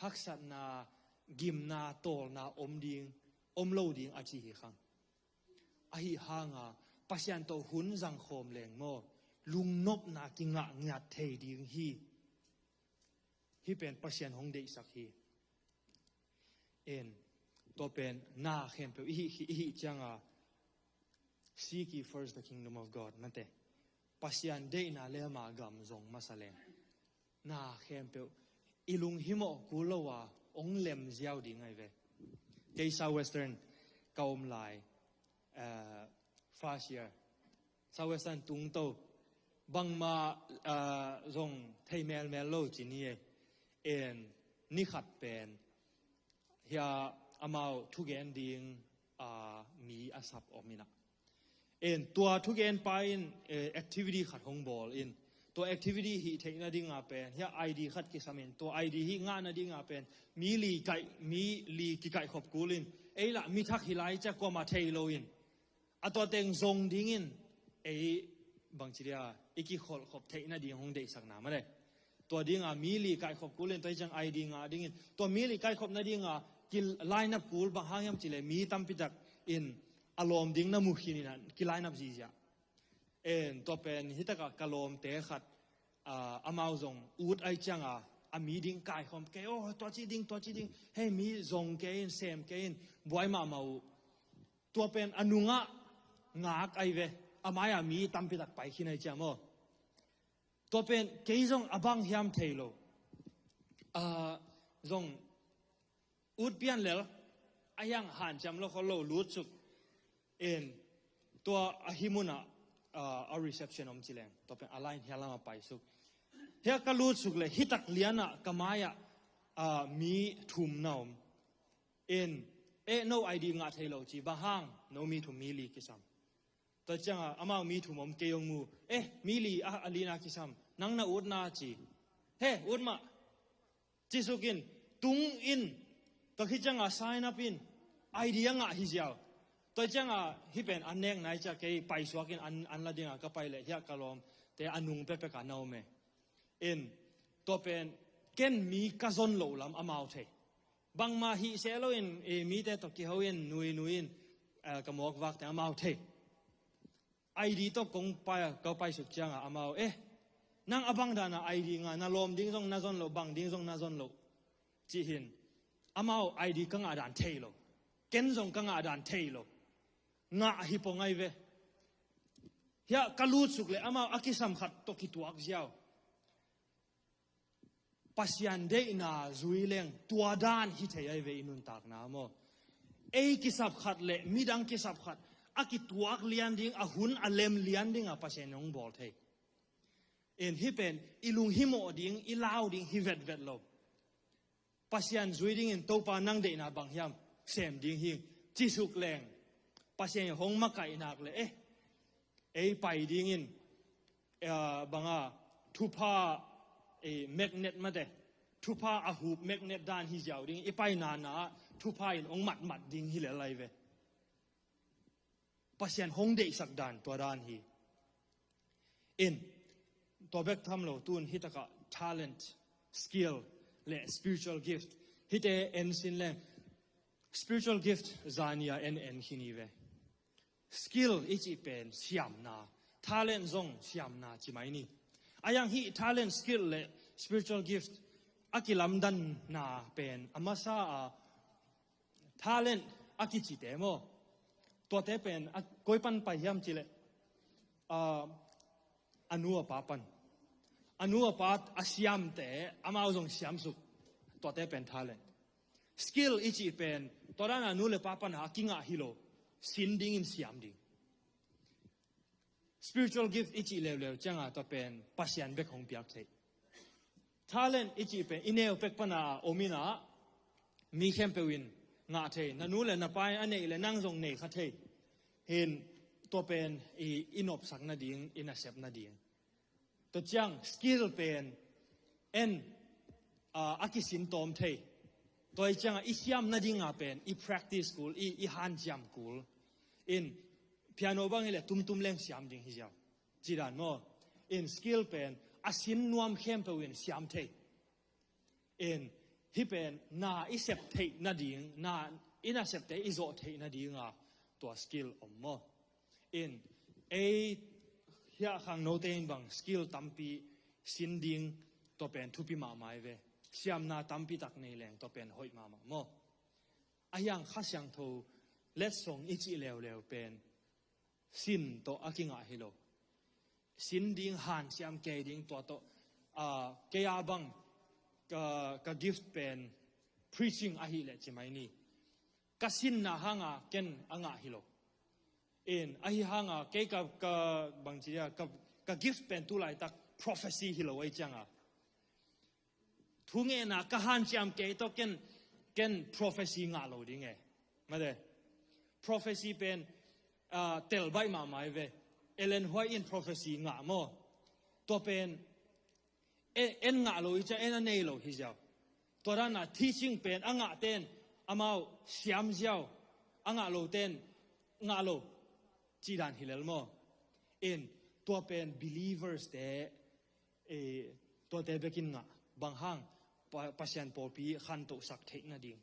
haksatna, gimna, tawlna om ding, om lo ding a ci hi khang. Ahi hanga Pasian tawh hun zangkhawm leng maw, lungnopna kingah ngiat thei ding hi. Hih pen Pasian hong deihsak hi. En, tua pen na khempeuh i hih, i hih cianga, seek ye first the kingdom of God, mate. Pasian deihna le ama gam zong masa leng, na khempeuh i lunghimawh kul lo a hong lem ziau ding ahi ve. Kei South Western ka om lai, eh, first year, South Western tungto, bangmah, ah, zong thei melmel lo ci ni e. En, ni khat pen hia amau thugen ding, ah, mi a sap om inah. En, tua thugen pa in, eh, activity khat hong bawl in, tua activity hih theih nadinga pen hia I D khat kisam in, tua I D hih ngah nadinga pen mi li kaih, mi li kikaihkhop kul in, ei lah mi thak hi lai cia kuamah thei lo in, a tua teng zong dingin ei bangci dia i kikholhkhop theih nading hong deihsakna mah le. Tua dinga mi li kaikhop kul in, tua hi ciang I D ngah dingin, tua mi li kaikhop nadinga ki line up kul, bang hang hiam cih leh mi tampi tak in a lawm ding na mu khin inah ki line up ziahziah. En, tua pen hitakah ka lawmte khat, ah, amau zong ut ahi cianga a mi ding kaikhawm kei, oh, tua ci ding, tua ci ding, hei, mi zong kei in, sem kei in, buai mahmah uh. Tua pen a nungah ngak ahi ve, a mai-ah mi tampi tak pai khin ahi ciang maw. Tua pen kei zong a bang hiam thei lo. Ah, zong ut pian lel, a hiang hanciam lo khol lo, lutsuk. En, tua a hih munah, ah, a reception om ci leng, tua pen a line hia lamah paisuk. Hia ka lutsuk leh hitak lianah ka mai-ah, ah, mi thum na om. En, eh, no I D ngah thei lo ci, bang hang, no mi thum mi li kisam. Tua cianga amau mi thum om, kei hong mu. Eh, mi li a, a lina kisam, nang na utna ci. He, ut mah. Ci suk in, tung in, tua khit cianga sign up in, I D a ngah hi ziau. Tua cianga hih pen an nek nai cia kei paisuak in an, an la dinga ka pai leh hiah ka lawmte a nung pekpeka na om e. In, tua pen ken mi ka zon loh lam amau thei. Bangmah hih seh loin, eh, mite tawh kiho in, nui nui in, eh, ka mawk vakte amau thei. I D tawh kong pai, ka paisuk cianga amau, eh, nang a bang dana I D ngah, na lawm ding zong na zon loh, bang ding zong na zon loh, ci hin. Amau I D ka ngah dan thei lo. Ken zong ka ngah dan thei lo. Ngah hi pong ahi ve. Hiah ka lutsuk leh amau a kisam khat tawh kituak ziau. Pasian deihna zui leng tua dan hi thei ahi ve i nuntakna maw. Ei kisap khat leh midang kisap khat a kituak lian ding, a hun a lem lian dinga Pasian in hong bawl thei. En, hih pen i lunghimawh ding, i lau ding hi vetvet lo. Pasian zui dingin, Topa nang deihna bang hiam sem ding hi, ci suk leng, Pasian in hong makaih nak leh, eh, ei pai dingin, eh, banga, thupha, eh, magnet mate, thupha a hup magnet dan hi ziau ding, i paina na-ah thupha in hong matmat ding hi lel ahi ve. Pasian hong deihsak dan tua dan hi. In, tua bek tham lo, tun hitakah talent, skill, le spiritual gift, hihte en sin leng, spiritual gift zani-a en en khin hi ve. Skill i cih pen siamna, talent zong siamna ci mai ni. A hiang hih talent, skill le spiritual gift a kilamdanna pen a masa a talent a kicite maw? Tuate pen a koi pan pai hiam cih leh, a, a nu a pa pan. A nu a pa a siamte amau zong siamsuk. Tuate pen talent. Skill i cih pen tua dana nu le pa pana a kingah hi lo, sin dingin siam ding. Spiritual gift i cih leuleu cianga tua pen Pasian bek hong piak thei. Talent i cih pen i neu pek pana a om ina, mi khempeuh in ngah thei, na nu le na pa in a neih le nang zong nei kha thei. Hin tua pen i, i nopsak nading, i nasep nading. Tua ciang skill pen en, a, a kisin tawm thei. Tua i cianga i siam nadinga pen i practice kul, i, i hanciam kul. In piano bang hi le tumtum leng siam ding hi ziau. Cidan maw? In skill pen a sin nuam khempeuh in siam thei. In hih pen na i sep theih nading, na i nasepte i zawh theih nadinga tua skill om maw? In ei hiah khangnote in bang skill tampi sin ding, tua pen thupi mahmah hi ve. Siamna tampi tak nei leng tua pen hoih mahmah maw? A hiang Kha Siangtho letsong i cih leuleu pen sin tawh a kingah hi lo. Sin ding, hanciam kei ding, tua tawh, a, kei a bang ka, ka gift pen preaching ahih leh ci mai ni. Ka sinna hanga ken a ngah hi lo. In ahi hanga kei ka, ka bang ci dia, ka, ka gift pen tu laitak prophecy hi lo ahi cianga. Thungetna ka hanciam kei tawh ken, ken prophecy ngah lo ding e. Mate. Prophecy pen, ah, tel baih mahmah hi ve. Ellen White in prophecy ngah maw? Tua pen en, en ngah lo hi cia, en a nei lo hi ziau. Tua dana teaching pen a ngah ten amau siam ziau, a ngah lo ten ngah lo. Cidan hi lel maw? In tua pen believers te, eh, tuate bekin ngah, bang hang, Pa-, Pasian pawlpi khantohsak theih nading.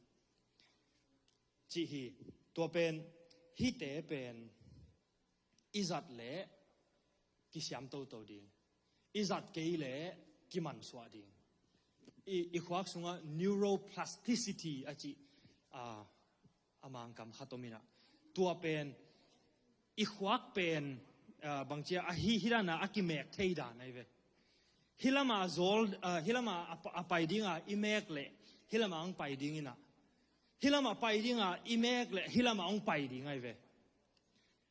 Cih hi, tua pen, hihte pen i zat leh kisiam toto ding, i zat kei leh kimansuah ding. I, i khuak sungah neuroplasticity a cih, a, a Mangkam khat om ina. Tua pen, i khuak pen, ah, bangcia a hi, hi dana a kimek thei dan ahi ve. Hi lama zawl, ah, hi lama a pa-, a pai dinga i mek leh hi lama hong pai ding ina. Hi lama pai dinga i mek leh hi lama hong pai ding ahi ve.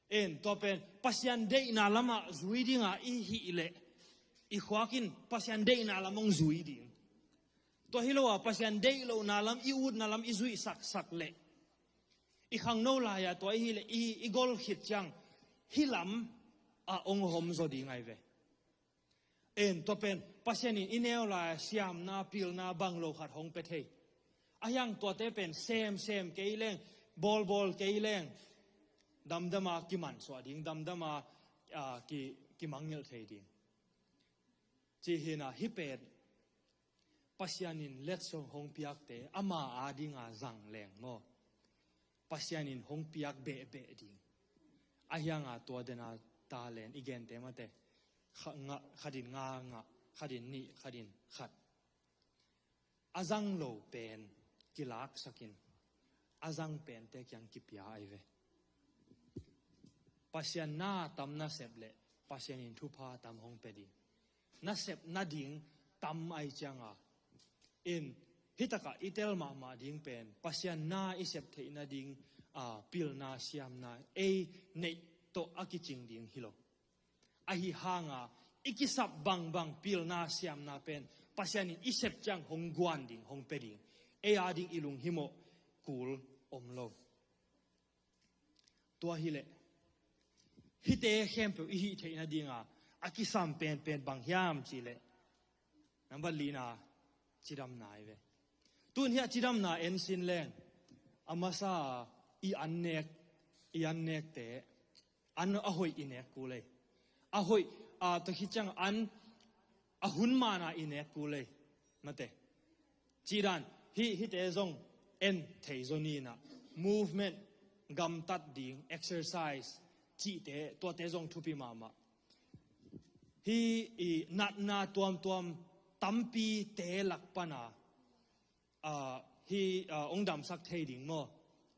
En, tua pen Pasian deihna lama zui dinga i hih leh i khuak in Pasian deihna lam hong zui ding. Tua hi lo a Pasian deih lohna lam, i utna lam i zuihsaksak leh i khangno lai-a tua i hih leh i, i gol khit ciang hih lam a hong hom zaw ding ahi ve. En, tua pen Pasian in i neu lai-a siamna, pilna bang lo khat hong pia thei. A hiang tuate pen sem, sem kei leng, bawl, bawl kei leng, damdama kimansuah ding, damdama, ah, ki, kimangngilh thei ding. Cih hina, hih pen Pasian in letsong hong piakte ama a dinga zang leng maw? Pasian in hong piak behbeh ding. A hianga tua dena talent i gente mate. Kha-, ngah, khatin nga ngah, khatin nih, khatin khat. A zang lo pen kilaksakin, a zang pente kiang kipia ahi ve. Pasian na tam nasep leh Pasian in thupha tam hong pia ding. Nasep nading tam ahi cianga, in, hitakah i tel mahmah ding pen Pasian na i sep theih nading, a, pilna, siamna, ei neih tawh a kicing ding hi lo. Ahi hanga i kisap bangbang pilna, siamna pen Pasian in i sep ciang hong guan ding, hong pia ding. Ei a ding i lunghimawh kul om lo. Tua hileh hihte khempeuh i hih theih nadinga a kisam penpen bang hiam cihleh, nambat lina, cidamna ahi ve. Tun hiah cidamna en sin leng, a masa i an nek, i an nekte, an a hoih i nek kul ei. A hoih, a, tua khit ciang an a hun mana i nek kul ei. Mate. Cidan, hih, hihte zong en thei zaw ni inah. Movement, gamtat ding, exercise, cihte, tuate zong thupi mahmah. Hih i natna tuamtuam tampite lak pana, ah, hih, ah, hong damsak thei ding maw?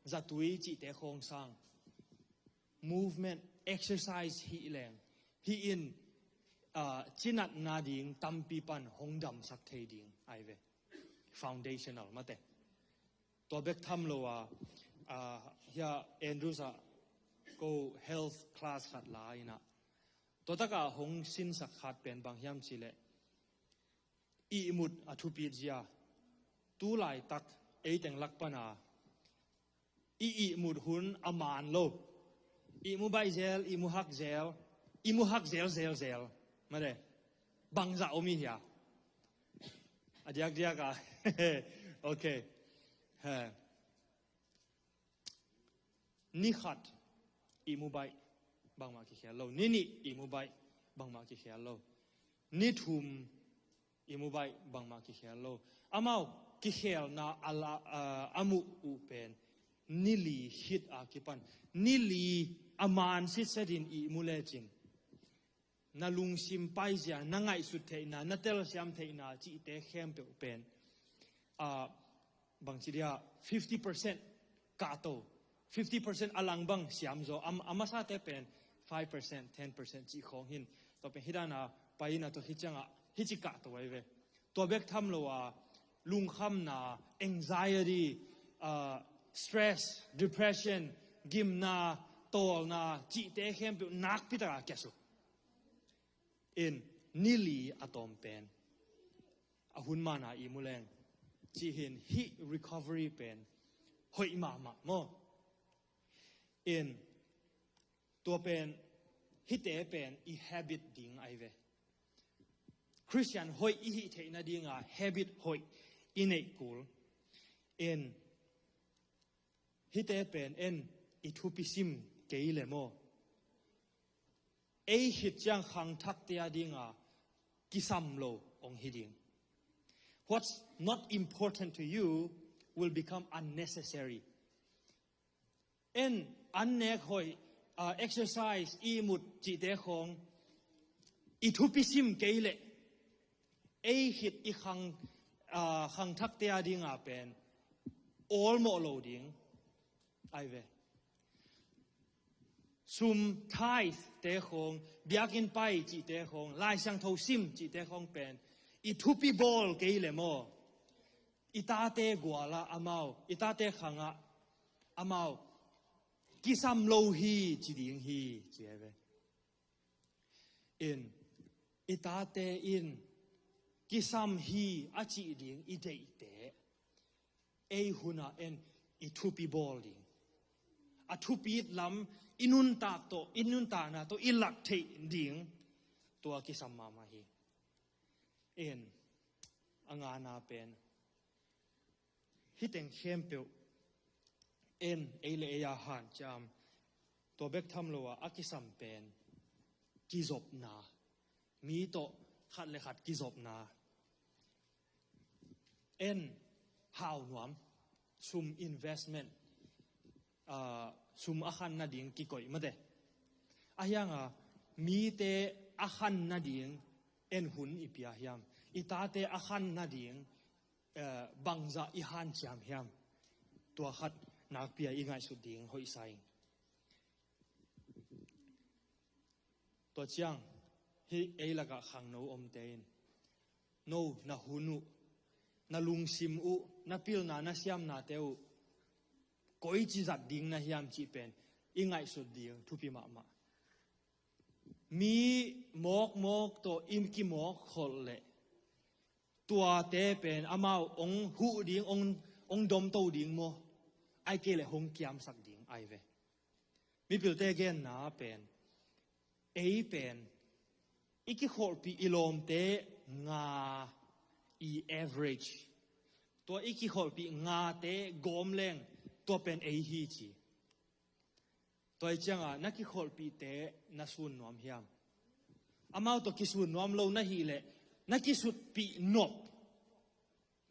Zatui cihte khawng sang. Movement, exercise hih leng, hih in, ah, cinatna ding tampi pan hong damsak thei ding ahi ve. Foundational mate. Tua bek tham lo a, a, hia Andrews ah ko health class khat la inah, tua takah hong sinsak khat pen bang hiam cihleh, ihmut a thupit zia. Tu laitak ei teng lak pana i ihmut hun a man lo. Ihmu baih zel, ihmu hak zel, ihmu hak zel zel zel. Mate, bangzah om i hia? A diakdiak a. Ok. He. Ni khat ihmu baih bangmah kikhial lo. Ni nih ihmu baih bangmah kikhial lo. Ni thum ihmu baih bangmah kikhial lo. Amau kikhialna a la, a, a muh uh pen ni li khit a kipan. Ni li a man sitset in ihmu lecin, na lungsim paizia, na ngaihsut theihna, na telsiam theihna cihte khempeuh pen, a, bangci dia, fifty percent kahto, fifty percent a lang bang siamzaw, a, a masate pen five percent, ten percent cih khawng hin. Tua pen hih dana pai inah tua hih ciangah hih ci kahto ahi ve. Tua bek tham lo a, lungkhamna, anxiety, a, stress, depression, gimna, tawlna cihte khempeuh nakpi taka kiasuk in, ni li a tawm pen a hun mana ihmu leng, cih hin hih recovery pen hoih mahmah maw? In, tua pen, hihte pen i habit ding ahi ve. Khristian hoih i hih theih nadinga habit hoih i neih kul. In, hihte pen en i thupi sim kei le maw? Ei khit ciang khangthakte a dinga kisam lo hong hi ding. What's not important to you will become unnecessary. En, an nek hoih, a, exercise, ihmut cihte khawng i thupi sim kei leh ei khit i khang, a, khangthakte a dinga pen awlmawh lo ding ahi ve. Sum, tithe te khawng, biakinn pai cihte khawng, Lai Siangtho sim cihte khawng pen i thupi bawl kei le maw? I tate guala amau, i tate khangah amau kisam lo hi ci ding hi, ci ahi ve. In, i tate in kisam hi a cih ding i deihte ei hunah en i thupi bawl ding. A thupit lam i nuntak tawh, i nuntakna tawh i lak theih ding. Tua kisam mahmah hi. En, a ngana pen, hih teng khempeuh en, ei le ei a hanciam, tua bek tham lo a, a kisam pen kizopna, mi tawh khat le khat kizopna. En, hau nuam, sum investment, a, sum a khan nading kikoih mate. A hianga mite a khan nading en hun i pia hiam? I tate a khan nading, eh, bangzah i hanciam hiam? Tua khat nakpi a i ngaihsut ding hoihsa ing. Tua ciang, hih ei lakah khangno omte in, no, na hun uh, na lungsim uh, na pilna, na siamnate uh koici zat ding na hiam cih pen i ngaihsut ding thupi mahmah. Mi mawkmawk tawh i kimawk kholh leh tuate pen amau hong huh ding, hong, hong domto ding maw? Ai kei leh hong kiamsak ding ahi ve. Mipilte genna pen, ei pen i kikholhpih i lawmte nga, i average, tua i kikholhpih ngate gawm leng tua pen ei hi ci. Tua hi cianga na kikholhpihte na sun nuam hiam? Amau tawh kisun nuam lo na hih leh na kisutpih nop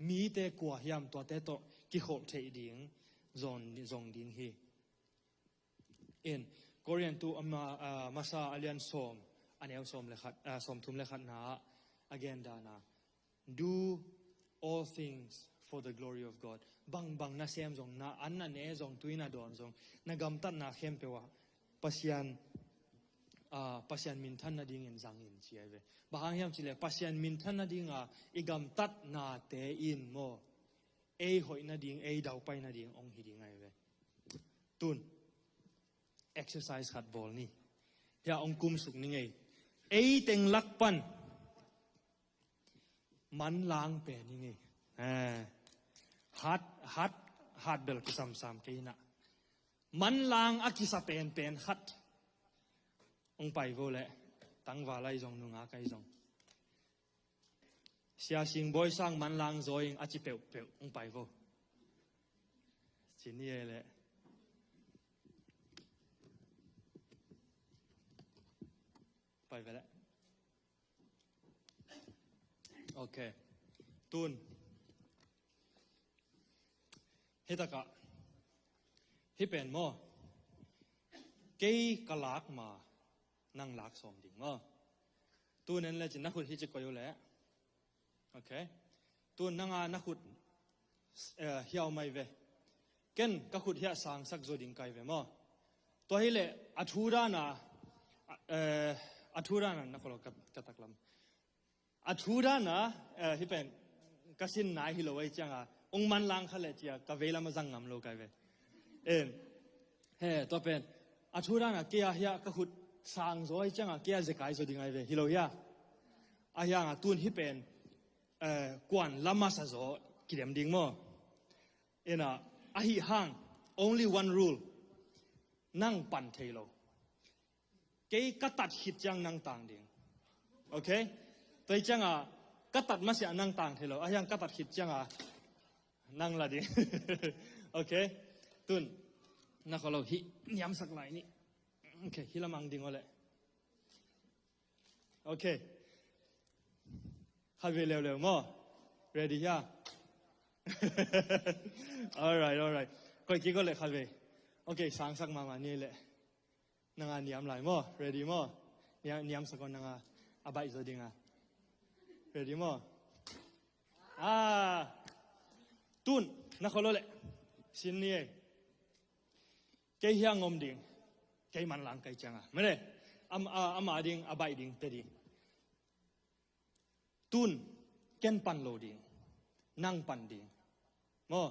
mite kua hiam, tuate tawh kikholh theih ding zong, zong ding hi. In, Korin tu ama, a, masa a lian sawm, a neu sawm le khat, a, sawmthum le khatna ah a gen dana, "Do all things for the glory of God." Bangbang na sem zong, na an na ne zong, tui na dawn zong, na gamtatna khempeuh ah Pasian, a, Pasian minthan nadingin zangin ci ahi ve. Bang hang hiam cih leh Pasian minthan nadinga i gamtatnate in maw, Ei hoih nading, ei daupai nading hong hi ding ahi ve. Tun exercise khat bawl ni. Hia hong kumsuk ni ngei. Ei teng lak pan manlang pen ni ngei. Eh, hat, hat, hat bel kisamsam kei na. Manlang a kisa penpen khat hong pai vo leh, tangval ahi zong, nungak ahi zong, Sia Singbawi sang manlang zaw ing a ci peuhpeuh hong pai vo. Ci ni ei leh. Pai ve leh. Ok. Tun. Hi takah. Hi pen maw. Kei ka lak ma, nang lak sawm ding maw. Tun en le cin na khut hi ci koih uh leh. Ok. Tun nanga na khut, eh, hiau mai ve. Ken ka khut hiah sangsak zo ding kai ve maw. Tua hi leh a thu dana, eh, a thu dana na kholo ka, ka taklam. A thu dana, eh, hi pen ka sin nai hi lo ahi cianga, ong manlang kha leh cia ka veilam a zang ngam lo kai ve. Em, he, tua pen a thu dana kei a hiah ka khut sang zaw ahi cianga, kei a zekai zaw ding ahi ve, hi lo hia. A hianga tun hi pen, eh, kuan lamasa zaw kidem ding maw. Ina, ahi hang, only one rule. Nang pan thei lo. Kei ka tat khit ciang nang tang ding. Ok? Tua hi cianga ka tat masiah nang tang thei lo. A hiang ka tat khit cianga nang la ding. Ok? Tun. Na kholo hi niamsak lai ni. Ok, hi lamang ding aw leh. Ok. Khat ve leuleu maw. Ready hia? Alright, alright. Koih kik aw leh khat ve. Ok, sangsak mahmah ni leh. Nanga niam lai maw? Ready maw? Niam, niamsak aw nanga a baih zaw dinga. Ready maw? Ah. Tun, na kholo leh. Sin ni ei. Kei hiang om ding. Kei manlang kai cianga. Mene, am, a, ama ding, a baih ding, te ding. Tun, ken pan lo ding. Nang pan ding. Maw.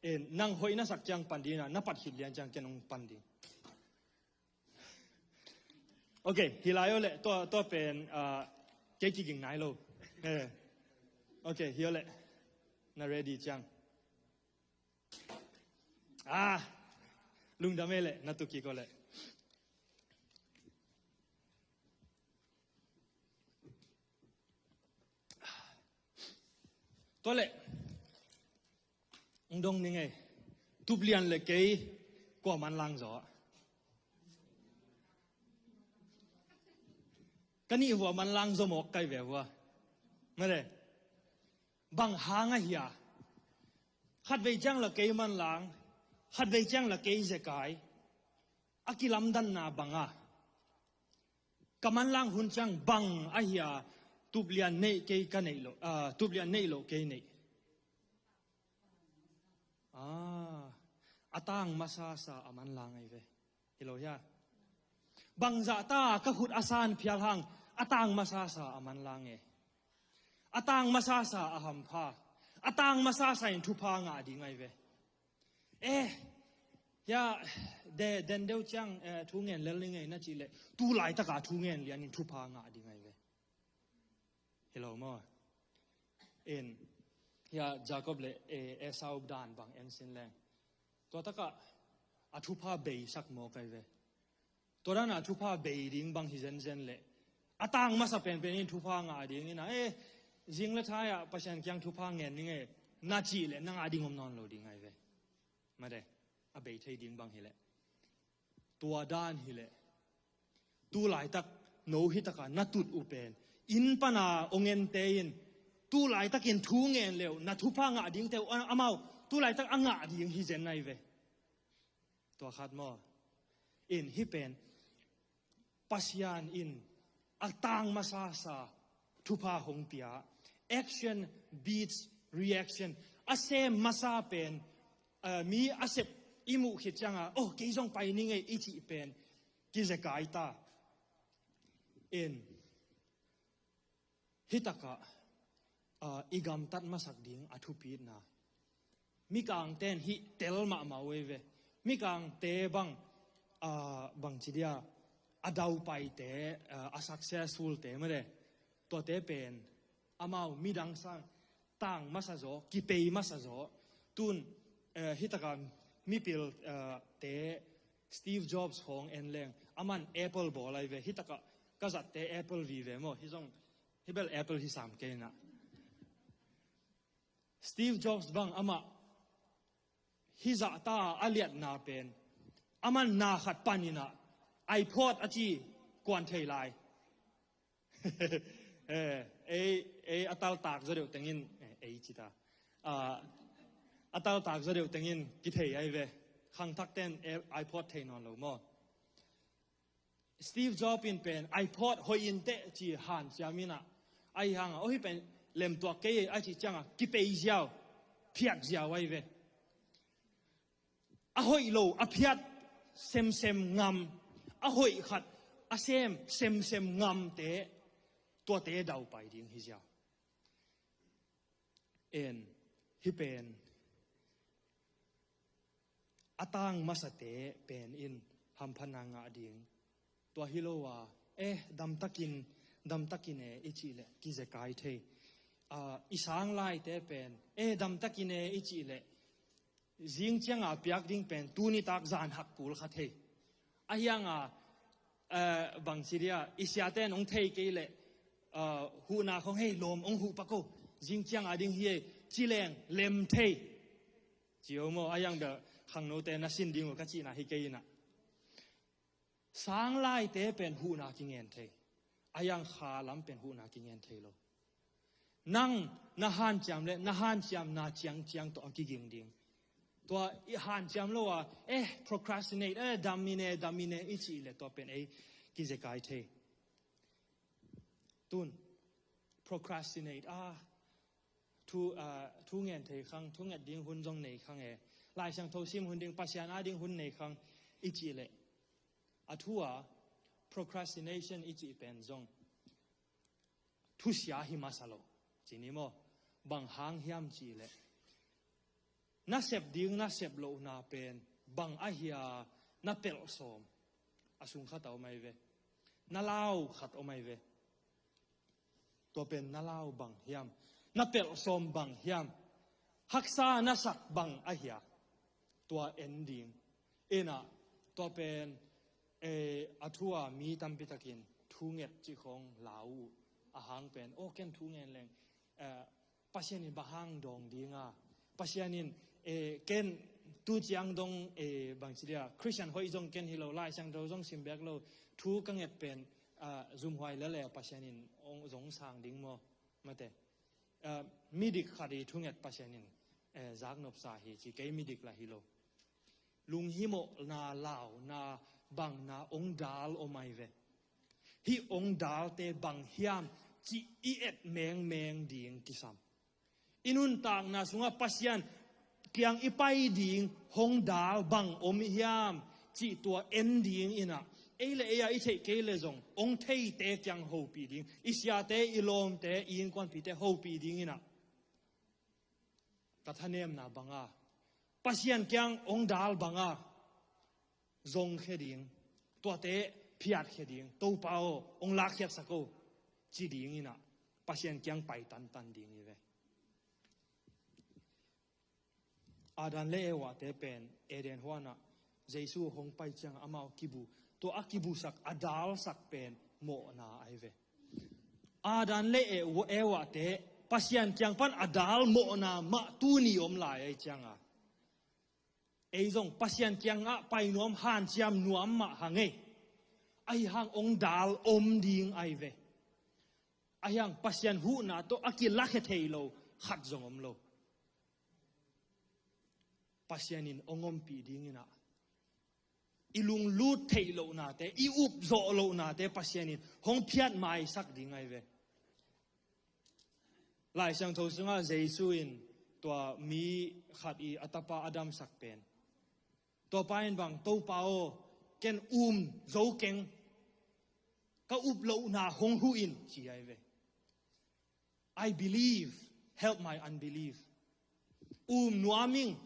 Eh, nang hoih na sak ciang pan ding na, na pat khit lian ciang ken hong pan ding. Ok, hi lai aw leh, tua, tua pen, ah, kei kiging nai lo. Eh. Ok, hi aw leh. Na ready ciang. Ah, lungdam ei leh, na tu kik aw leh. Tua leh, ong dong ni ngei, Tuplian leh kei kua manlang zaw. Ka nih vua manlang zaw mawk kai ve vua. Mene. Bang hang a hia. Khatvei ciang la kei manlang, khatvei ciang la kei zekai. A kilamdanna banga. Ka manlang hun ciang bang a hia, Tuplian neih kei ka neih lo, ah, Tuplian neih lo kei neih. Ah, a tang masasa a manlang ahi ve. Hi lo hia. Bangzah ta ka khut a san phial hang, a tang masasa a manlang e. A tang masasa a hampha. A tang masasa in thupha ngah ding ahi ve. Eh, hia, de, den deuh ciang, eh, thu ngen lel ni ngei na cih leh, tu laitaka thu ngen lianin thupha ngah ding ahi ve. Hi lo maw. In, hia Jacob leh, eh, Esau dan bang en sin leng. Tua takah, a thupha beisak mawk ahi ve. Tua dana thupha bei ding bang hi zenzen leh. A tang masa penpen in thupha ngah ding ina, eh, zing le thai ah Pasian kiang thupha ngen ning e, na cih leh na ngah ding om nawn lo ding ahi ve. Mate, a bei thei ding bang hi leh. Tua dan hi leh. Tu laitak, no hi taka na tut uh pen. Inn pana ong ente in. Tu laitakin thu ngen leuh, na thupha ngah ding teuh, a, amau. Tu laitak a ngah ding hi zen ahi ve. Tua khat maw. In hih pen Pasian in a tang masasa thupha hong pia. Action beats reaction. A sem masa pen, eh, mi a sep i muh khit cianga, oh, kei zong pai ning ei i cih pen kizekai ta. In Hih takah, ah, i gamtat masak ding a thupitna. Mikangte in hih tel mahmah uh ei ve. Mikangte bang, ah, bangci dia, a daupaite, ah, a successful te mah de. Tuate pen amau midang sang tang masa zaw, kipei masa zaw. Tun, eh, hitaka mipil, eh, te Steve Jobs khawng en leng, aman Apple bawl ai ve. Hitaka ka zatte Apple vive maw. Hih zong, hih bel Apple hi sam kei na. Steve Jobs bang amah hih zahta a liatna pen, aman na khat panin ah iPod a ci kuan thei lai. Eh, ei, ei a taltak zaw deuh tengin, eh, ei cita. Ah, a taltak zaw deuh tengin kithei ai ve. Khangthakten, eh, iPod thei nawn lo maw. Steve Jobs in pen iPod hoih in teh ci hanciam in ah, ahi hanga, oh, hih pen lemtuak kei a cih cianga kipei ziau, phiat ziau ai ve. A hoih lo a phiat semsem ngam, a hoih khat a sem semsem ngamte, tuate daupai ding hi ziau. En, hih pen a tang masate pen in hamphatna ngah ding. Tua hi lo a, eh, damtakin, damtakin e i cih leh kizekai thei. Ah, i sang laite pen, eh, damtakin e i cih leh, zing cianga piak ding pen tuni tak zan hak kul kha thei. Ahi hanga, eh, bangci dia, i siate in hong thei kei leh, ah, huhna khong, hei lawm, hong huh pak o, zing cianga ding hi ei, ci leng lem thei. Ci o maw, ahi hang bel khangnote na sin ding uh ka cihna hi kei in ah. Sang laite pen huhna kingen thei. Ahi hang kha lam pen huhna kingen thei lo. Nang na hanciam leh na hanciamna ciangciang tawh a kiging ding. Tua i hanciam lo a, eh, procrastinate, eh, dam in e, dam in e i cih leh tua pen ei kizekai thei. Tun, procrastinate, ah, thu, ah, thu ngen thei khang, thu nget ding hun zong nei khang e. Lai Siangtho sim hun ding, Pasian a ding hun nei khang i cih leh, a thu a, procrastination i cih pen zong thusia hi masa lo, ci ni maw. Bang hang hiam cih leh, na sep ding na sep lohna pen bang ahia na pelh sawm, a sung khat a om ai ve. Na lau khat om ai ve. Tua pen na lau bang hiam, na pelh sawm bang hiam, haksa na sak bang ahia, tua en ding. Ina, tua pen, eh, a thu a mi tampi takin thu nget cih khong lau uh, a hang pen, oh, ken thu ngen leng, eh, Pasian in bang hang dawng ding a, Pasian in, eh, ken tu ciang dong, eh, bangci dia, Christian hoih zong ken hi lo, Lai Siangtho zong sim bek lo, thu ka nget pen, ah, zumhuai lele Pasian in hong, zong sang ding maw, mate. Ah, midik khat i thu nget Pasian in, eh, zaknop sa hi ci, kei midik lah hi lo. Lunghimawhna, launa, bangna hong dal om ai ve. Hih hong dalte bang hiam cih i et mengmeng ding kisam. I nuntakna sungah Pasian kiang i pai ding hong dal bang om hiam cih tua en ding ina, ei le ei a i theih kei le zong hong theite kiang hopih ding, i siate, i lawmte, i innkuanpihte hopih ding ina, ka thanemna banga, Pasian kiang hong dal banga, zong khe ding, tuate phiat khe ding, Topa aw, hong lakkhiatsak o, ci ding ina, Pasian kiang pai tantan ding hi ve. Adam le Eva te pen Eden huanah Jesu hong pai ciangah amau kibu, tua a kibusak, a dalsak pen mawhna ai ve. Adam le E-, Eva te Pasian kiang pan a dal mawhna mah tuni om lai ai cianga, ei zong Pasian kiangah pai nuam, hanciam nuam mah hang ei. Ahi hang hong dal om ding ai ve. Ahi hang Pasian huhna tawh a kilakhia thei lo khat zong om lo. Pasian in hong ompih ding ina, i lunglut theih lohnate, i upzawh lohnate Pasian in hong phiat maisak ding ai ve. Lai Siangtho sungah Jesu in tua mi khat i a tapa a damsak pen, tua pa in bang, Topa aw, ken um zo keng, ka up lohna hong huh in, ci ai ve. I believe, help my unbelief. um nuam ing.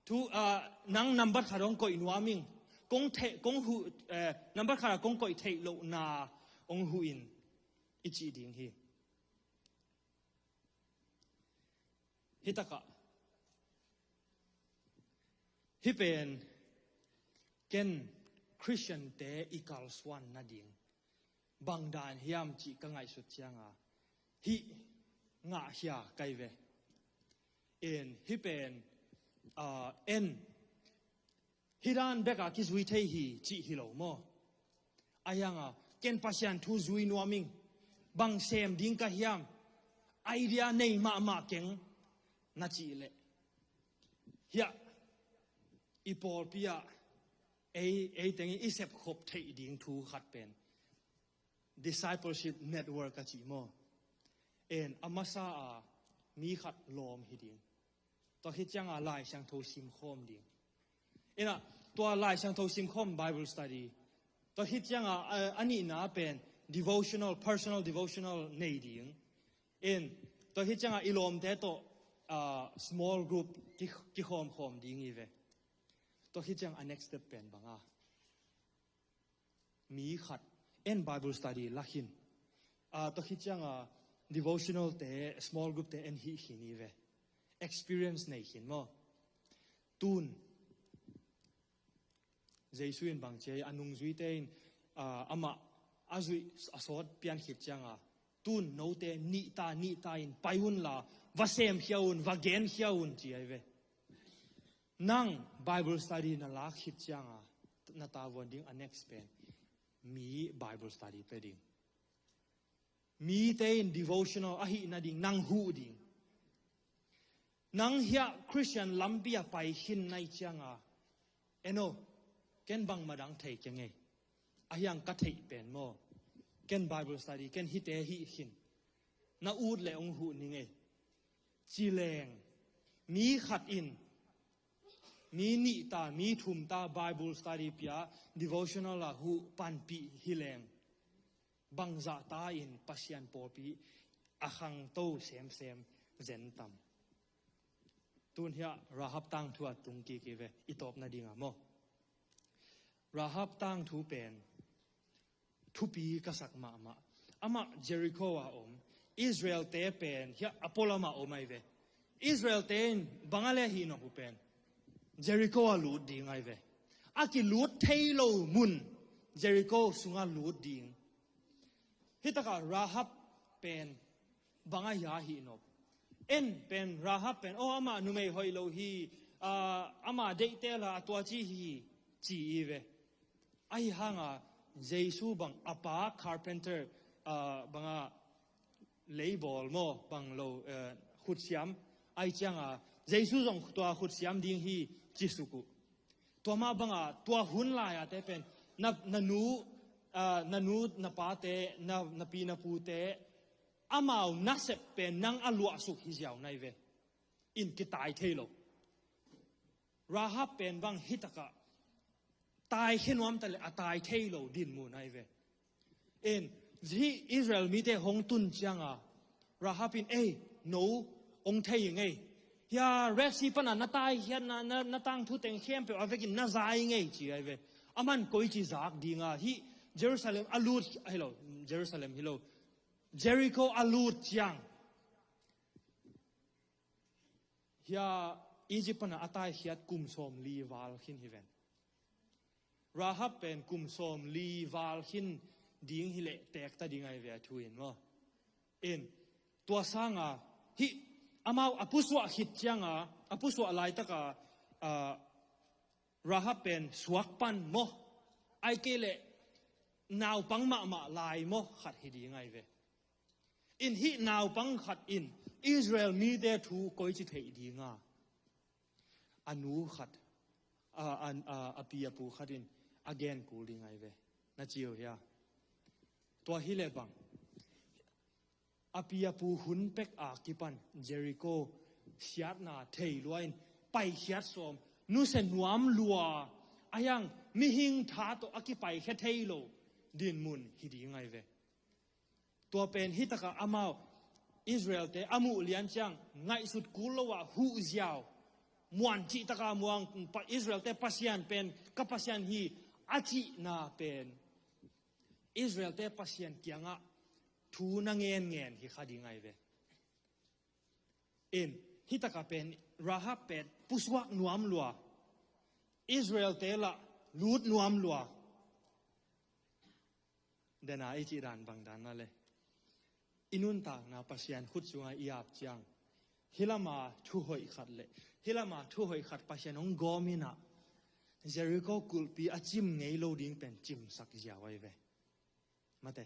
Thu, ah, nang nambat khat hong koih nuam ing. Kong theh, kong huh, eh, nambat khat ah kong koih theih lohna hong huh in, i cih ding hi. Hi takah, hi pen ken Khristiante i kalsuan nading bang dan hiam cih ka ngaihsut cianga, hih ngah hia kai ve. En, hi pen, ah, en, hi dan beka kizui thei hi cih hi lo maw? A hianga, ken Pasian thu zui nuam ing, bang sem ding ka hiam, idea nei mahmah keng na cih leh, hiah i pawlpi ah ei, ei tengin i sepkhop theih ding thu khat pen discipleship network a cih maw? En, a masa a mi khat lawm hi ding. Tua khit cianga Lai Siangtho simkhawm ding. Ina, tua Lai Siangtho simkhawm Bible study. Tua khit cianga, a, a nihna pen devotional, personal devotional nei ding. In, tua khit cianga i lawmte tawh, ah, small group ki, kikhawmkhawm ding hi ve. Tua khit cianga next step pen banga, mi khat en Bible study la khin. Ah, tua khit cianga devotional te, small group te en hih khin hi ve. Experience nei khin maw? Tun, Jesu in bang ci a, a nungzuite in, ah, amah a zuih a sawt pian khit cianga, tun note nihta, nihta in pai unla, va semkhia un, va genkhia un ci ahi ve. Nang Bible study na lak khit cianga, na tavuan ding a next pen, mi Bible study pia ding. Mite in devotional ahih nading nang huh ding. Nang hiah Christian lampi a pai khin nai cianga, eno, ken bangmah dang thei keng ei. A hiang ka theih pen maw? Ken Bible study, ken hite hih khin. Na ut le ong huh ning ei. Ci leng, mi khat in, mi nih ta, mi thum ta Bible study pia, devotional a huh panpih hi leng, bangzah ta in Pasian pawlpi a khangto semsem zen tam. Tun hiah Rahab tangthu a tung kik hi ve, i tawpna dinga maw? Rahab tangthu pen thupi ka sak mahmah. Amah Jericho a om, Israel te pen hiah a pualam a om ahi ve. Israel te in bang a le hi nop uh pen, Jericho a lut ding ahi ve. A kilut thei lo mun Jericho sungah lut ding. Hi takah Rahab pen bang a hia hi nop? En pen Rahab pen, oh, amah numei hoih lo hi, ah, amah deihte la a tua ci hi, ci hi ve. Ahi hanga Jesu bang a pa carpenter, ah, banga leibawl maw, bang lo, eh, khutsiam, ahi cianga Jesu zong tua khutsiam ding hi ci suk uh. Tua mah banga tua hun lai-a te pen na, na nu, ah, na nu, na pate, na, na pi, na pute, amau nasep pen nang a luahsuk hi ziau nai ve. In kitai thei lo. Rahab pen bang hi takah taikhia nuam ta le a tai thei lo dinmun ahi ve. In, hih Israel mite hong tun cianga Rahab in, ei, no, ong thei ing ei. Hia Red Sea pana na taikhiat na, na, na tangthu teng khempeuh a vekin na za ing ei ci ahi ve. Aman koici zak dinga hih Jerusalem a lut, hi lo, Jerusalem hi lo, Jericho a lut ciang, hia Egypt pana a taikhiat kum sawmli val khin hi ven. Rahab pen kum sawmli val khin ding hi leh teekta ding ahi ve a thu in maw? In, tua sanga hih amau a pusuah khit cianga, a pusuah laitaka, ah, Rahab pen suak pan maw? Ai kei leh naupang mahmah lai maw? Khat hi ding ahi ve. In hih naupang khat in Israel mite thu koici theih dinga, a nu khat, a, a, a, a pi a pu khat in a gen kul ding ahi ve. Na ci uh hia? Tua hi leh bang, a pi a pu hun pek a kipan Jericho siatna thei lua in paikhiat sawm, nusia nuam lua, a hiang mihing tha tawh a kipaikhia thei lo dinmun hi ding ahi ve. Tua pen hi takah amau Israel-te a muh lian ciang ngaihsut kul lo ah huh ziau, muan cih taka muang, pa, Israelte Pasian pen ka Pasian hi a cihna pen Israelte Pasian kiangah thu na ngenngen hi kha ding ahi ve. In, hih taka pen Rahab pen pusuak nuam lua, Israelte lah lut nuam lua. Dena i cih dan bang dan na le, i nuntakna Pasian khut sungah i ap ciang, hih lama thu hoih khat le hih lama thu hoih khat Pasian hong gawm inah Jericho kulhpi a cim ngei lo ding pen cimsak ziau ahi ve. Mate.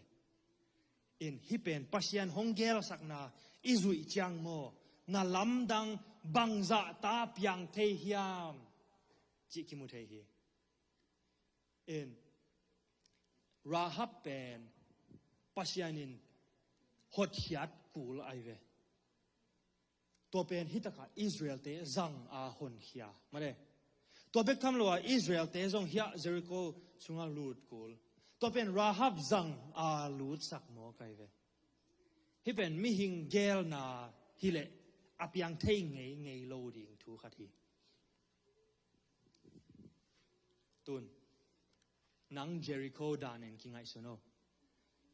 In, hih pen Pasian hong gelsakna i zuih ciang maw, na lamdang bangzah ta piang thei hiam cih kimu thei hi. In, Rahab pen Pasian in hotkhiat kul ahi ve. Tua pen hih takah Israelte zang a honkhia. Mate. Tua bek tham lo a Israelte zong hiah Jericho sungah lut kul. Tua pen Rahab zang a lutsak mawk ahi ve. Hih pen mihing gelna hileh a piang thei ngei ngei lo ding thu khat hi. Tun, nang Jericho dan in kingaihsun o.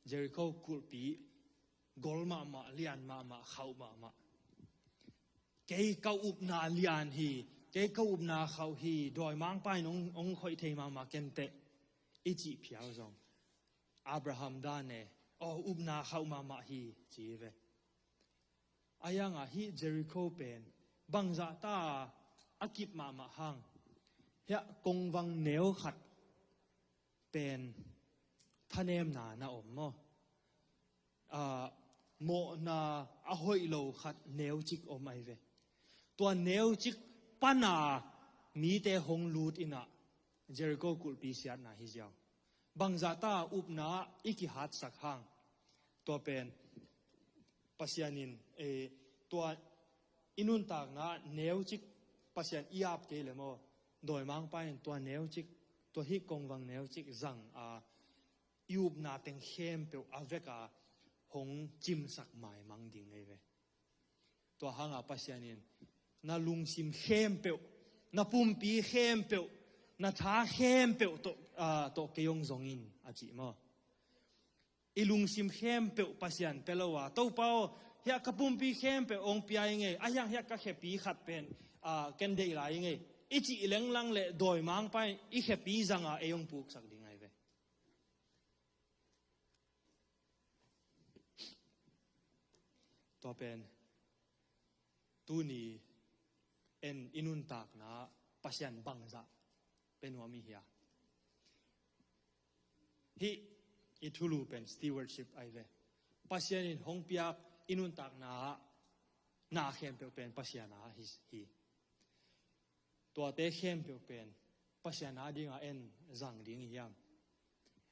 Jericho kulhpi gol mahmah, lian mahmah, khauh mahmah. Kei ka upna lian hi, kei ka upna khauh hi, dawimangpa in hong, hong khoih thei mahmah kenteh i cih phial zong, Abraham dan e, aw, upna khauh mahmah hi, ci ve. A hiangah hih Jericho pen bangzah ta a kip mahmah hang, hiah kongvang neu khat pen thanemna na om maw? Aa, mawhna a hoih lo khat neucik om ahi ve. Tua neucik pana mite hong lut inah Jericho kulhpi siatna hi ziau. Bangzah ta upna i kihatsak hang, tua pen Pasian in, eh, tua i nuntakna neucik Pasian i ap kei le maw, dawimangpa in tua neucik, tua hih kongvang neucik zang a, i upna teng khempeuh a veka hong cimsak maimang ding ahi ve. Tua hanga Pasian in na lungsim khempeuh, na pumpi khempeuh, na tha khempeuh tawh, aa, tawh kei hong zong in a cih maw? I lungsim khempeuh Pasian pia lo a, Topa aw, hiah ka pumpi khempeuh hong pia i ngei, a hiang hiah ka khepi khat pen, aa, ken deih lai i ngei, i cih lenglang le dawimangpa in i khepi zanga ei hong puksak ding ahi ve. Tua pen tuni en i nuntakna Pasian bangzah pia nuam i hia? Hih i thulu pen stewardship ahi ve. Pasian in hong piak i nuntakna ah na khempeuh pen Pasian a hi, hi. Tuate khempeuh pen Pasian a dinga en zang ding i hiam?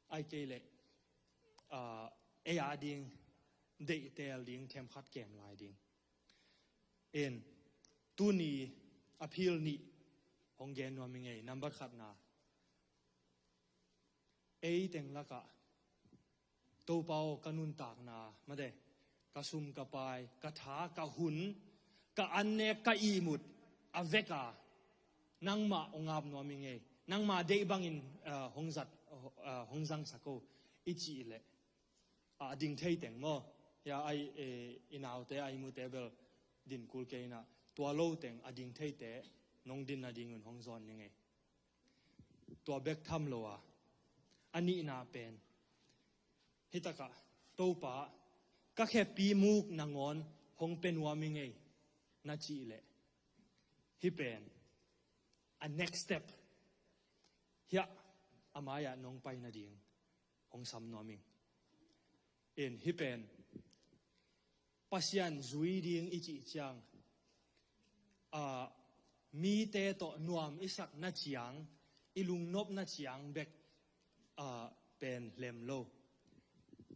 Ai kei leh, aa, ei a ding deihtel ding, themkhat kem lai ding. En, tuni a phil nih hong gen nuam i ngei. Nambat khatna, ei teng lakah Topa aw, ka nuntakna, mate, ka sum ka pai, ka tha, ka hun, ka annek, ka ihmut a veka nangmah hong ap nuam i ngei. Nangmah deih bangin, ah, hong zat, ah, hong zangsak o i cih leh, a ding thei teng maw? Hia ai, eh, i naute, a i mute bel din kul kei inah, tua lo teng a ding theite nong din nadingun hong zawn ni ngei. Tua bek tham lo a, a nihna pen, hih takah, Topa, ka khepi muk nangawn hong pia nuam i ngei, na cih leh, hih pen a next step, hiah a mai-ah nong pai nading hong sam nuam ing. In, hih pen Pasian zui ding i cih ciang, ah, mite tawh nuam i sakna ciang, i lungnopna ciang bek, ah, pen lem lo.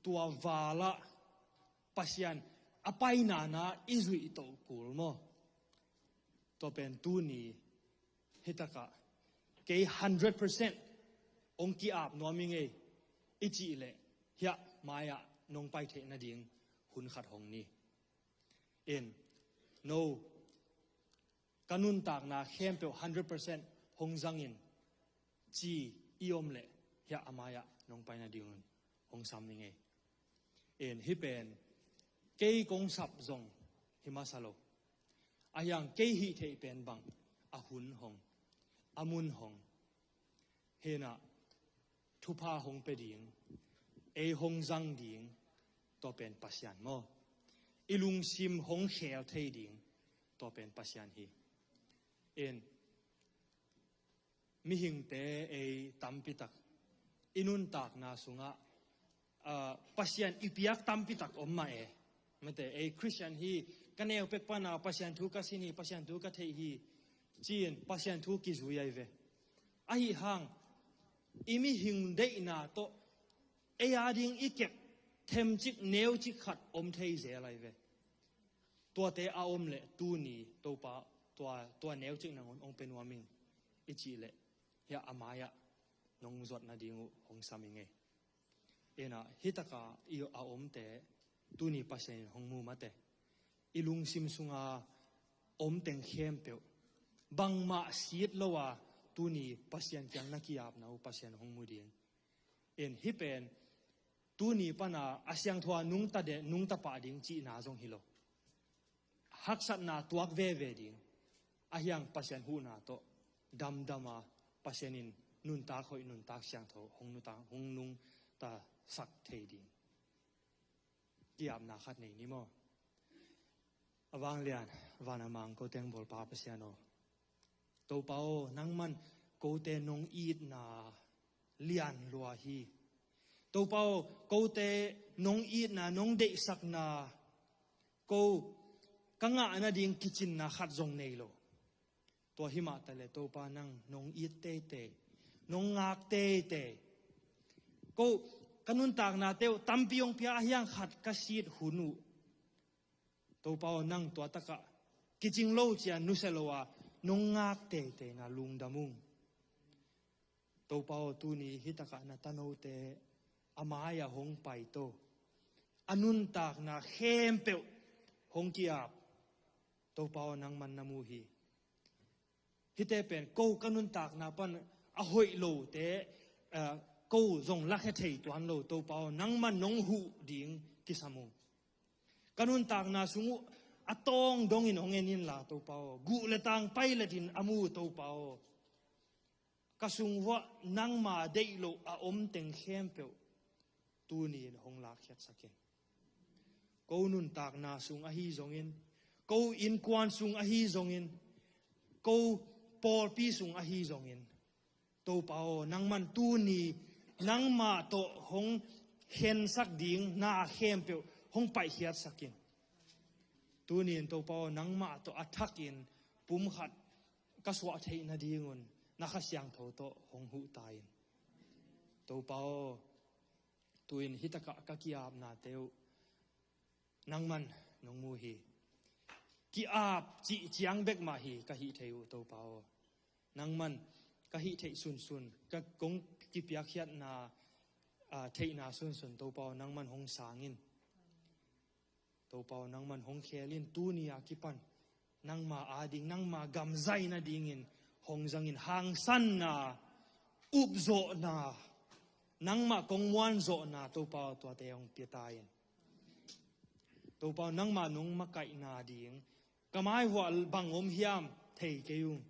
Tua valah Pasian a painana i zuih toh kul maw? Tua pen tuni hih takah kei hundred percent hong ki-ap nuam i ngei i cih leh, hiah mai-ah nong pai theih nading hun khat hong ni. In, no, ka nuntakna khempeuh hundred percent hong zangin, ci i om leh, hiah a mai-ah nong pai nadingun hong sam ing ei. En, hih pen kei kong sap zong hi masa lo. Ahi hang kei hih theih pen bang, a hun hong, a mun hong, hi-in ah thupha hong pia ding, ei hong zang ding, tua pen Pasian maw. I lungsim hong khel thei ding, tua pen Pasian hi. En, mihingte ei tampitak i nuntakna sungah, ah, Pasian i piak tampitak om mah e. Mate, ei Khristian hi, ka neu pek pana Pasian thu ka sin hi, Pasian thu ka theih hi, ci-in Pasian thu kizui ahi ve. Ahi hang i mihing deihna tawh ei a ding i kep themcik neucik khat om thei zel ahi ve. Tuate a om leh tuni Topa tua, tua neucik nangawn hong pia nuam ing i cih leh, hiah a mai-ah nong zuat nading uh hong sam ing ei. En ah, hih takah i a omte tuni Pasian in hong mu mate. I lungsim sunga om teng khempeuh bangmah sit lo a, tuni Pasian kiang na ki-apna uh Pasian hong mu ding. En, hih pen tuni pana a siangtho a nungta de, nungta pah ding cihna zong hi lo. Haksatna tuak veve ding, ahi hang Pasian huhna tawh damdam a, Pasian in nuntak hoih, nuntak siangtho hong nuntak, hong nungta sak thei ding ki-apna khat nei ni maw. A vanglian, van a mang, kote hong bawlpa Pasian aw, Topa aw, nangman kote nong itna lian lua hi. Topa aw, kote nong itna, nong deihsakna, ko ka ngah nading kicinna khat zong nei lo. Tua hi mah taleh Topa nang nong it teitei, nong ngak teitei. Ko ka nuntaknate uh tampi hong pia, ahi hang khat ka sit hun uh, Topa aw, nang tua takah kicing lo ci-a nusia lo a, nong ngak teiteina lungdam ung. Topa aw, tuni hih takah na tanote a mai-ah hong paito, a nuntakna khempeuh hong ki-ap. Topa aw, nangman na mu hi. Hihte pen ko ka nuntakna pan a hoih lote, eh, ko zong lakhia thei tuan lo, Topa aw, nangman nong huh ding kisam ung. Ka nuntakna sung uh a tawng dongin hong en inla, Topa aw, guh le tang pailetin a mu, Topa aw, ka sung uah nangma deih loh a om teng khempeuh tuni-in hong lakkhiatsak in. Ko nuntakna sung ahi zongin, ko innkuan sung ahi zongin, ko pawlpi sung ahi zongin, Topa aw, nangman tuni nangmah tawh hong khensak ding na khempeuh hong paihkhiatsak in. Tuni-in Topa aw, nangmah tawh a thakin pumkhat ka suah theih nadingun na Kha Siangtho tawh hong huh ta in. Topa aw, tu-in hih takah ka ki-apnate uh nangman nong mu hi. Ki-ap cih ciang bek mah hi ka hih theih uh, Topa aw. Nangman ka hih theih sunsun, ka kong kipiakkhiatna, ah, theihna sunsun, Topa aw, nangman hong sang in. Topa aw, nangman hong khel in, tuni a kipan nangma ading, nangma gam zai nadingin hong zangin, hangsanna, upzawhna, nangmah kong muanzawhna, Topa aw, tuate hong pia ta in. Topa aw, nangmah nong makaihna ding ka maihuah bang om hiam thei kei ung.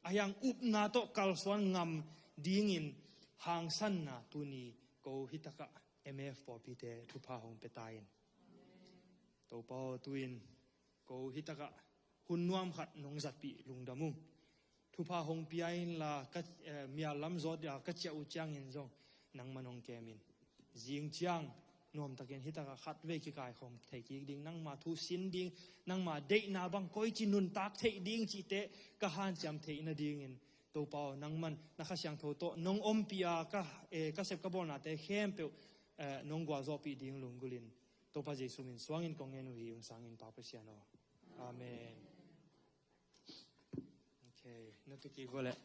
Ahi hang upna tawh kalsuan ngam dingin hangsanna tuni ko hih takah M F pawlpite thupha hong pia ta in. Topa aw, tu-in ko hih takah hun nuam khat nong zatpih lungdam ung. Thupha hong pia inla, ka, eh, mial lam zawt a ka ciah uh ciangin zong nangman hong kem in. Zing ciang nuamtakin hih takah khatvei kikaikhawm thei kik ding, nangma thu sin ding, nangma deihna bang koici nuntak theih ding cihte ka hanciam theih nadingin, Topa aw, nangman na Kha Siangtho tawh nong ompih a, ka, eh, ka sep ka bawlnate khempeuh, eh, nong gualzawhpih ding lunggulhin, Topa Jesu min suangin kong ngen uh hi, hong sang in Pa Pasian aw. Amen. Okay, na tu kik uh leh.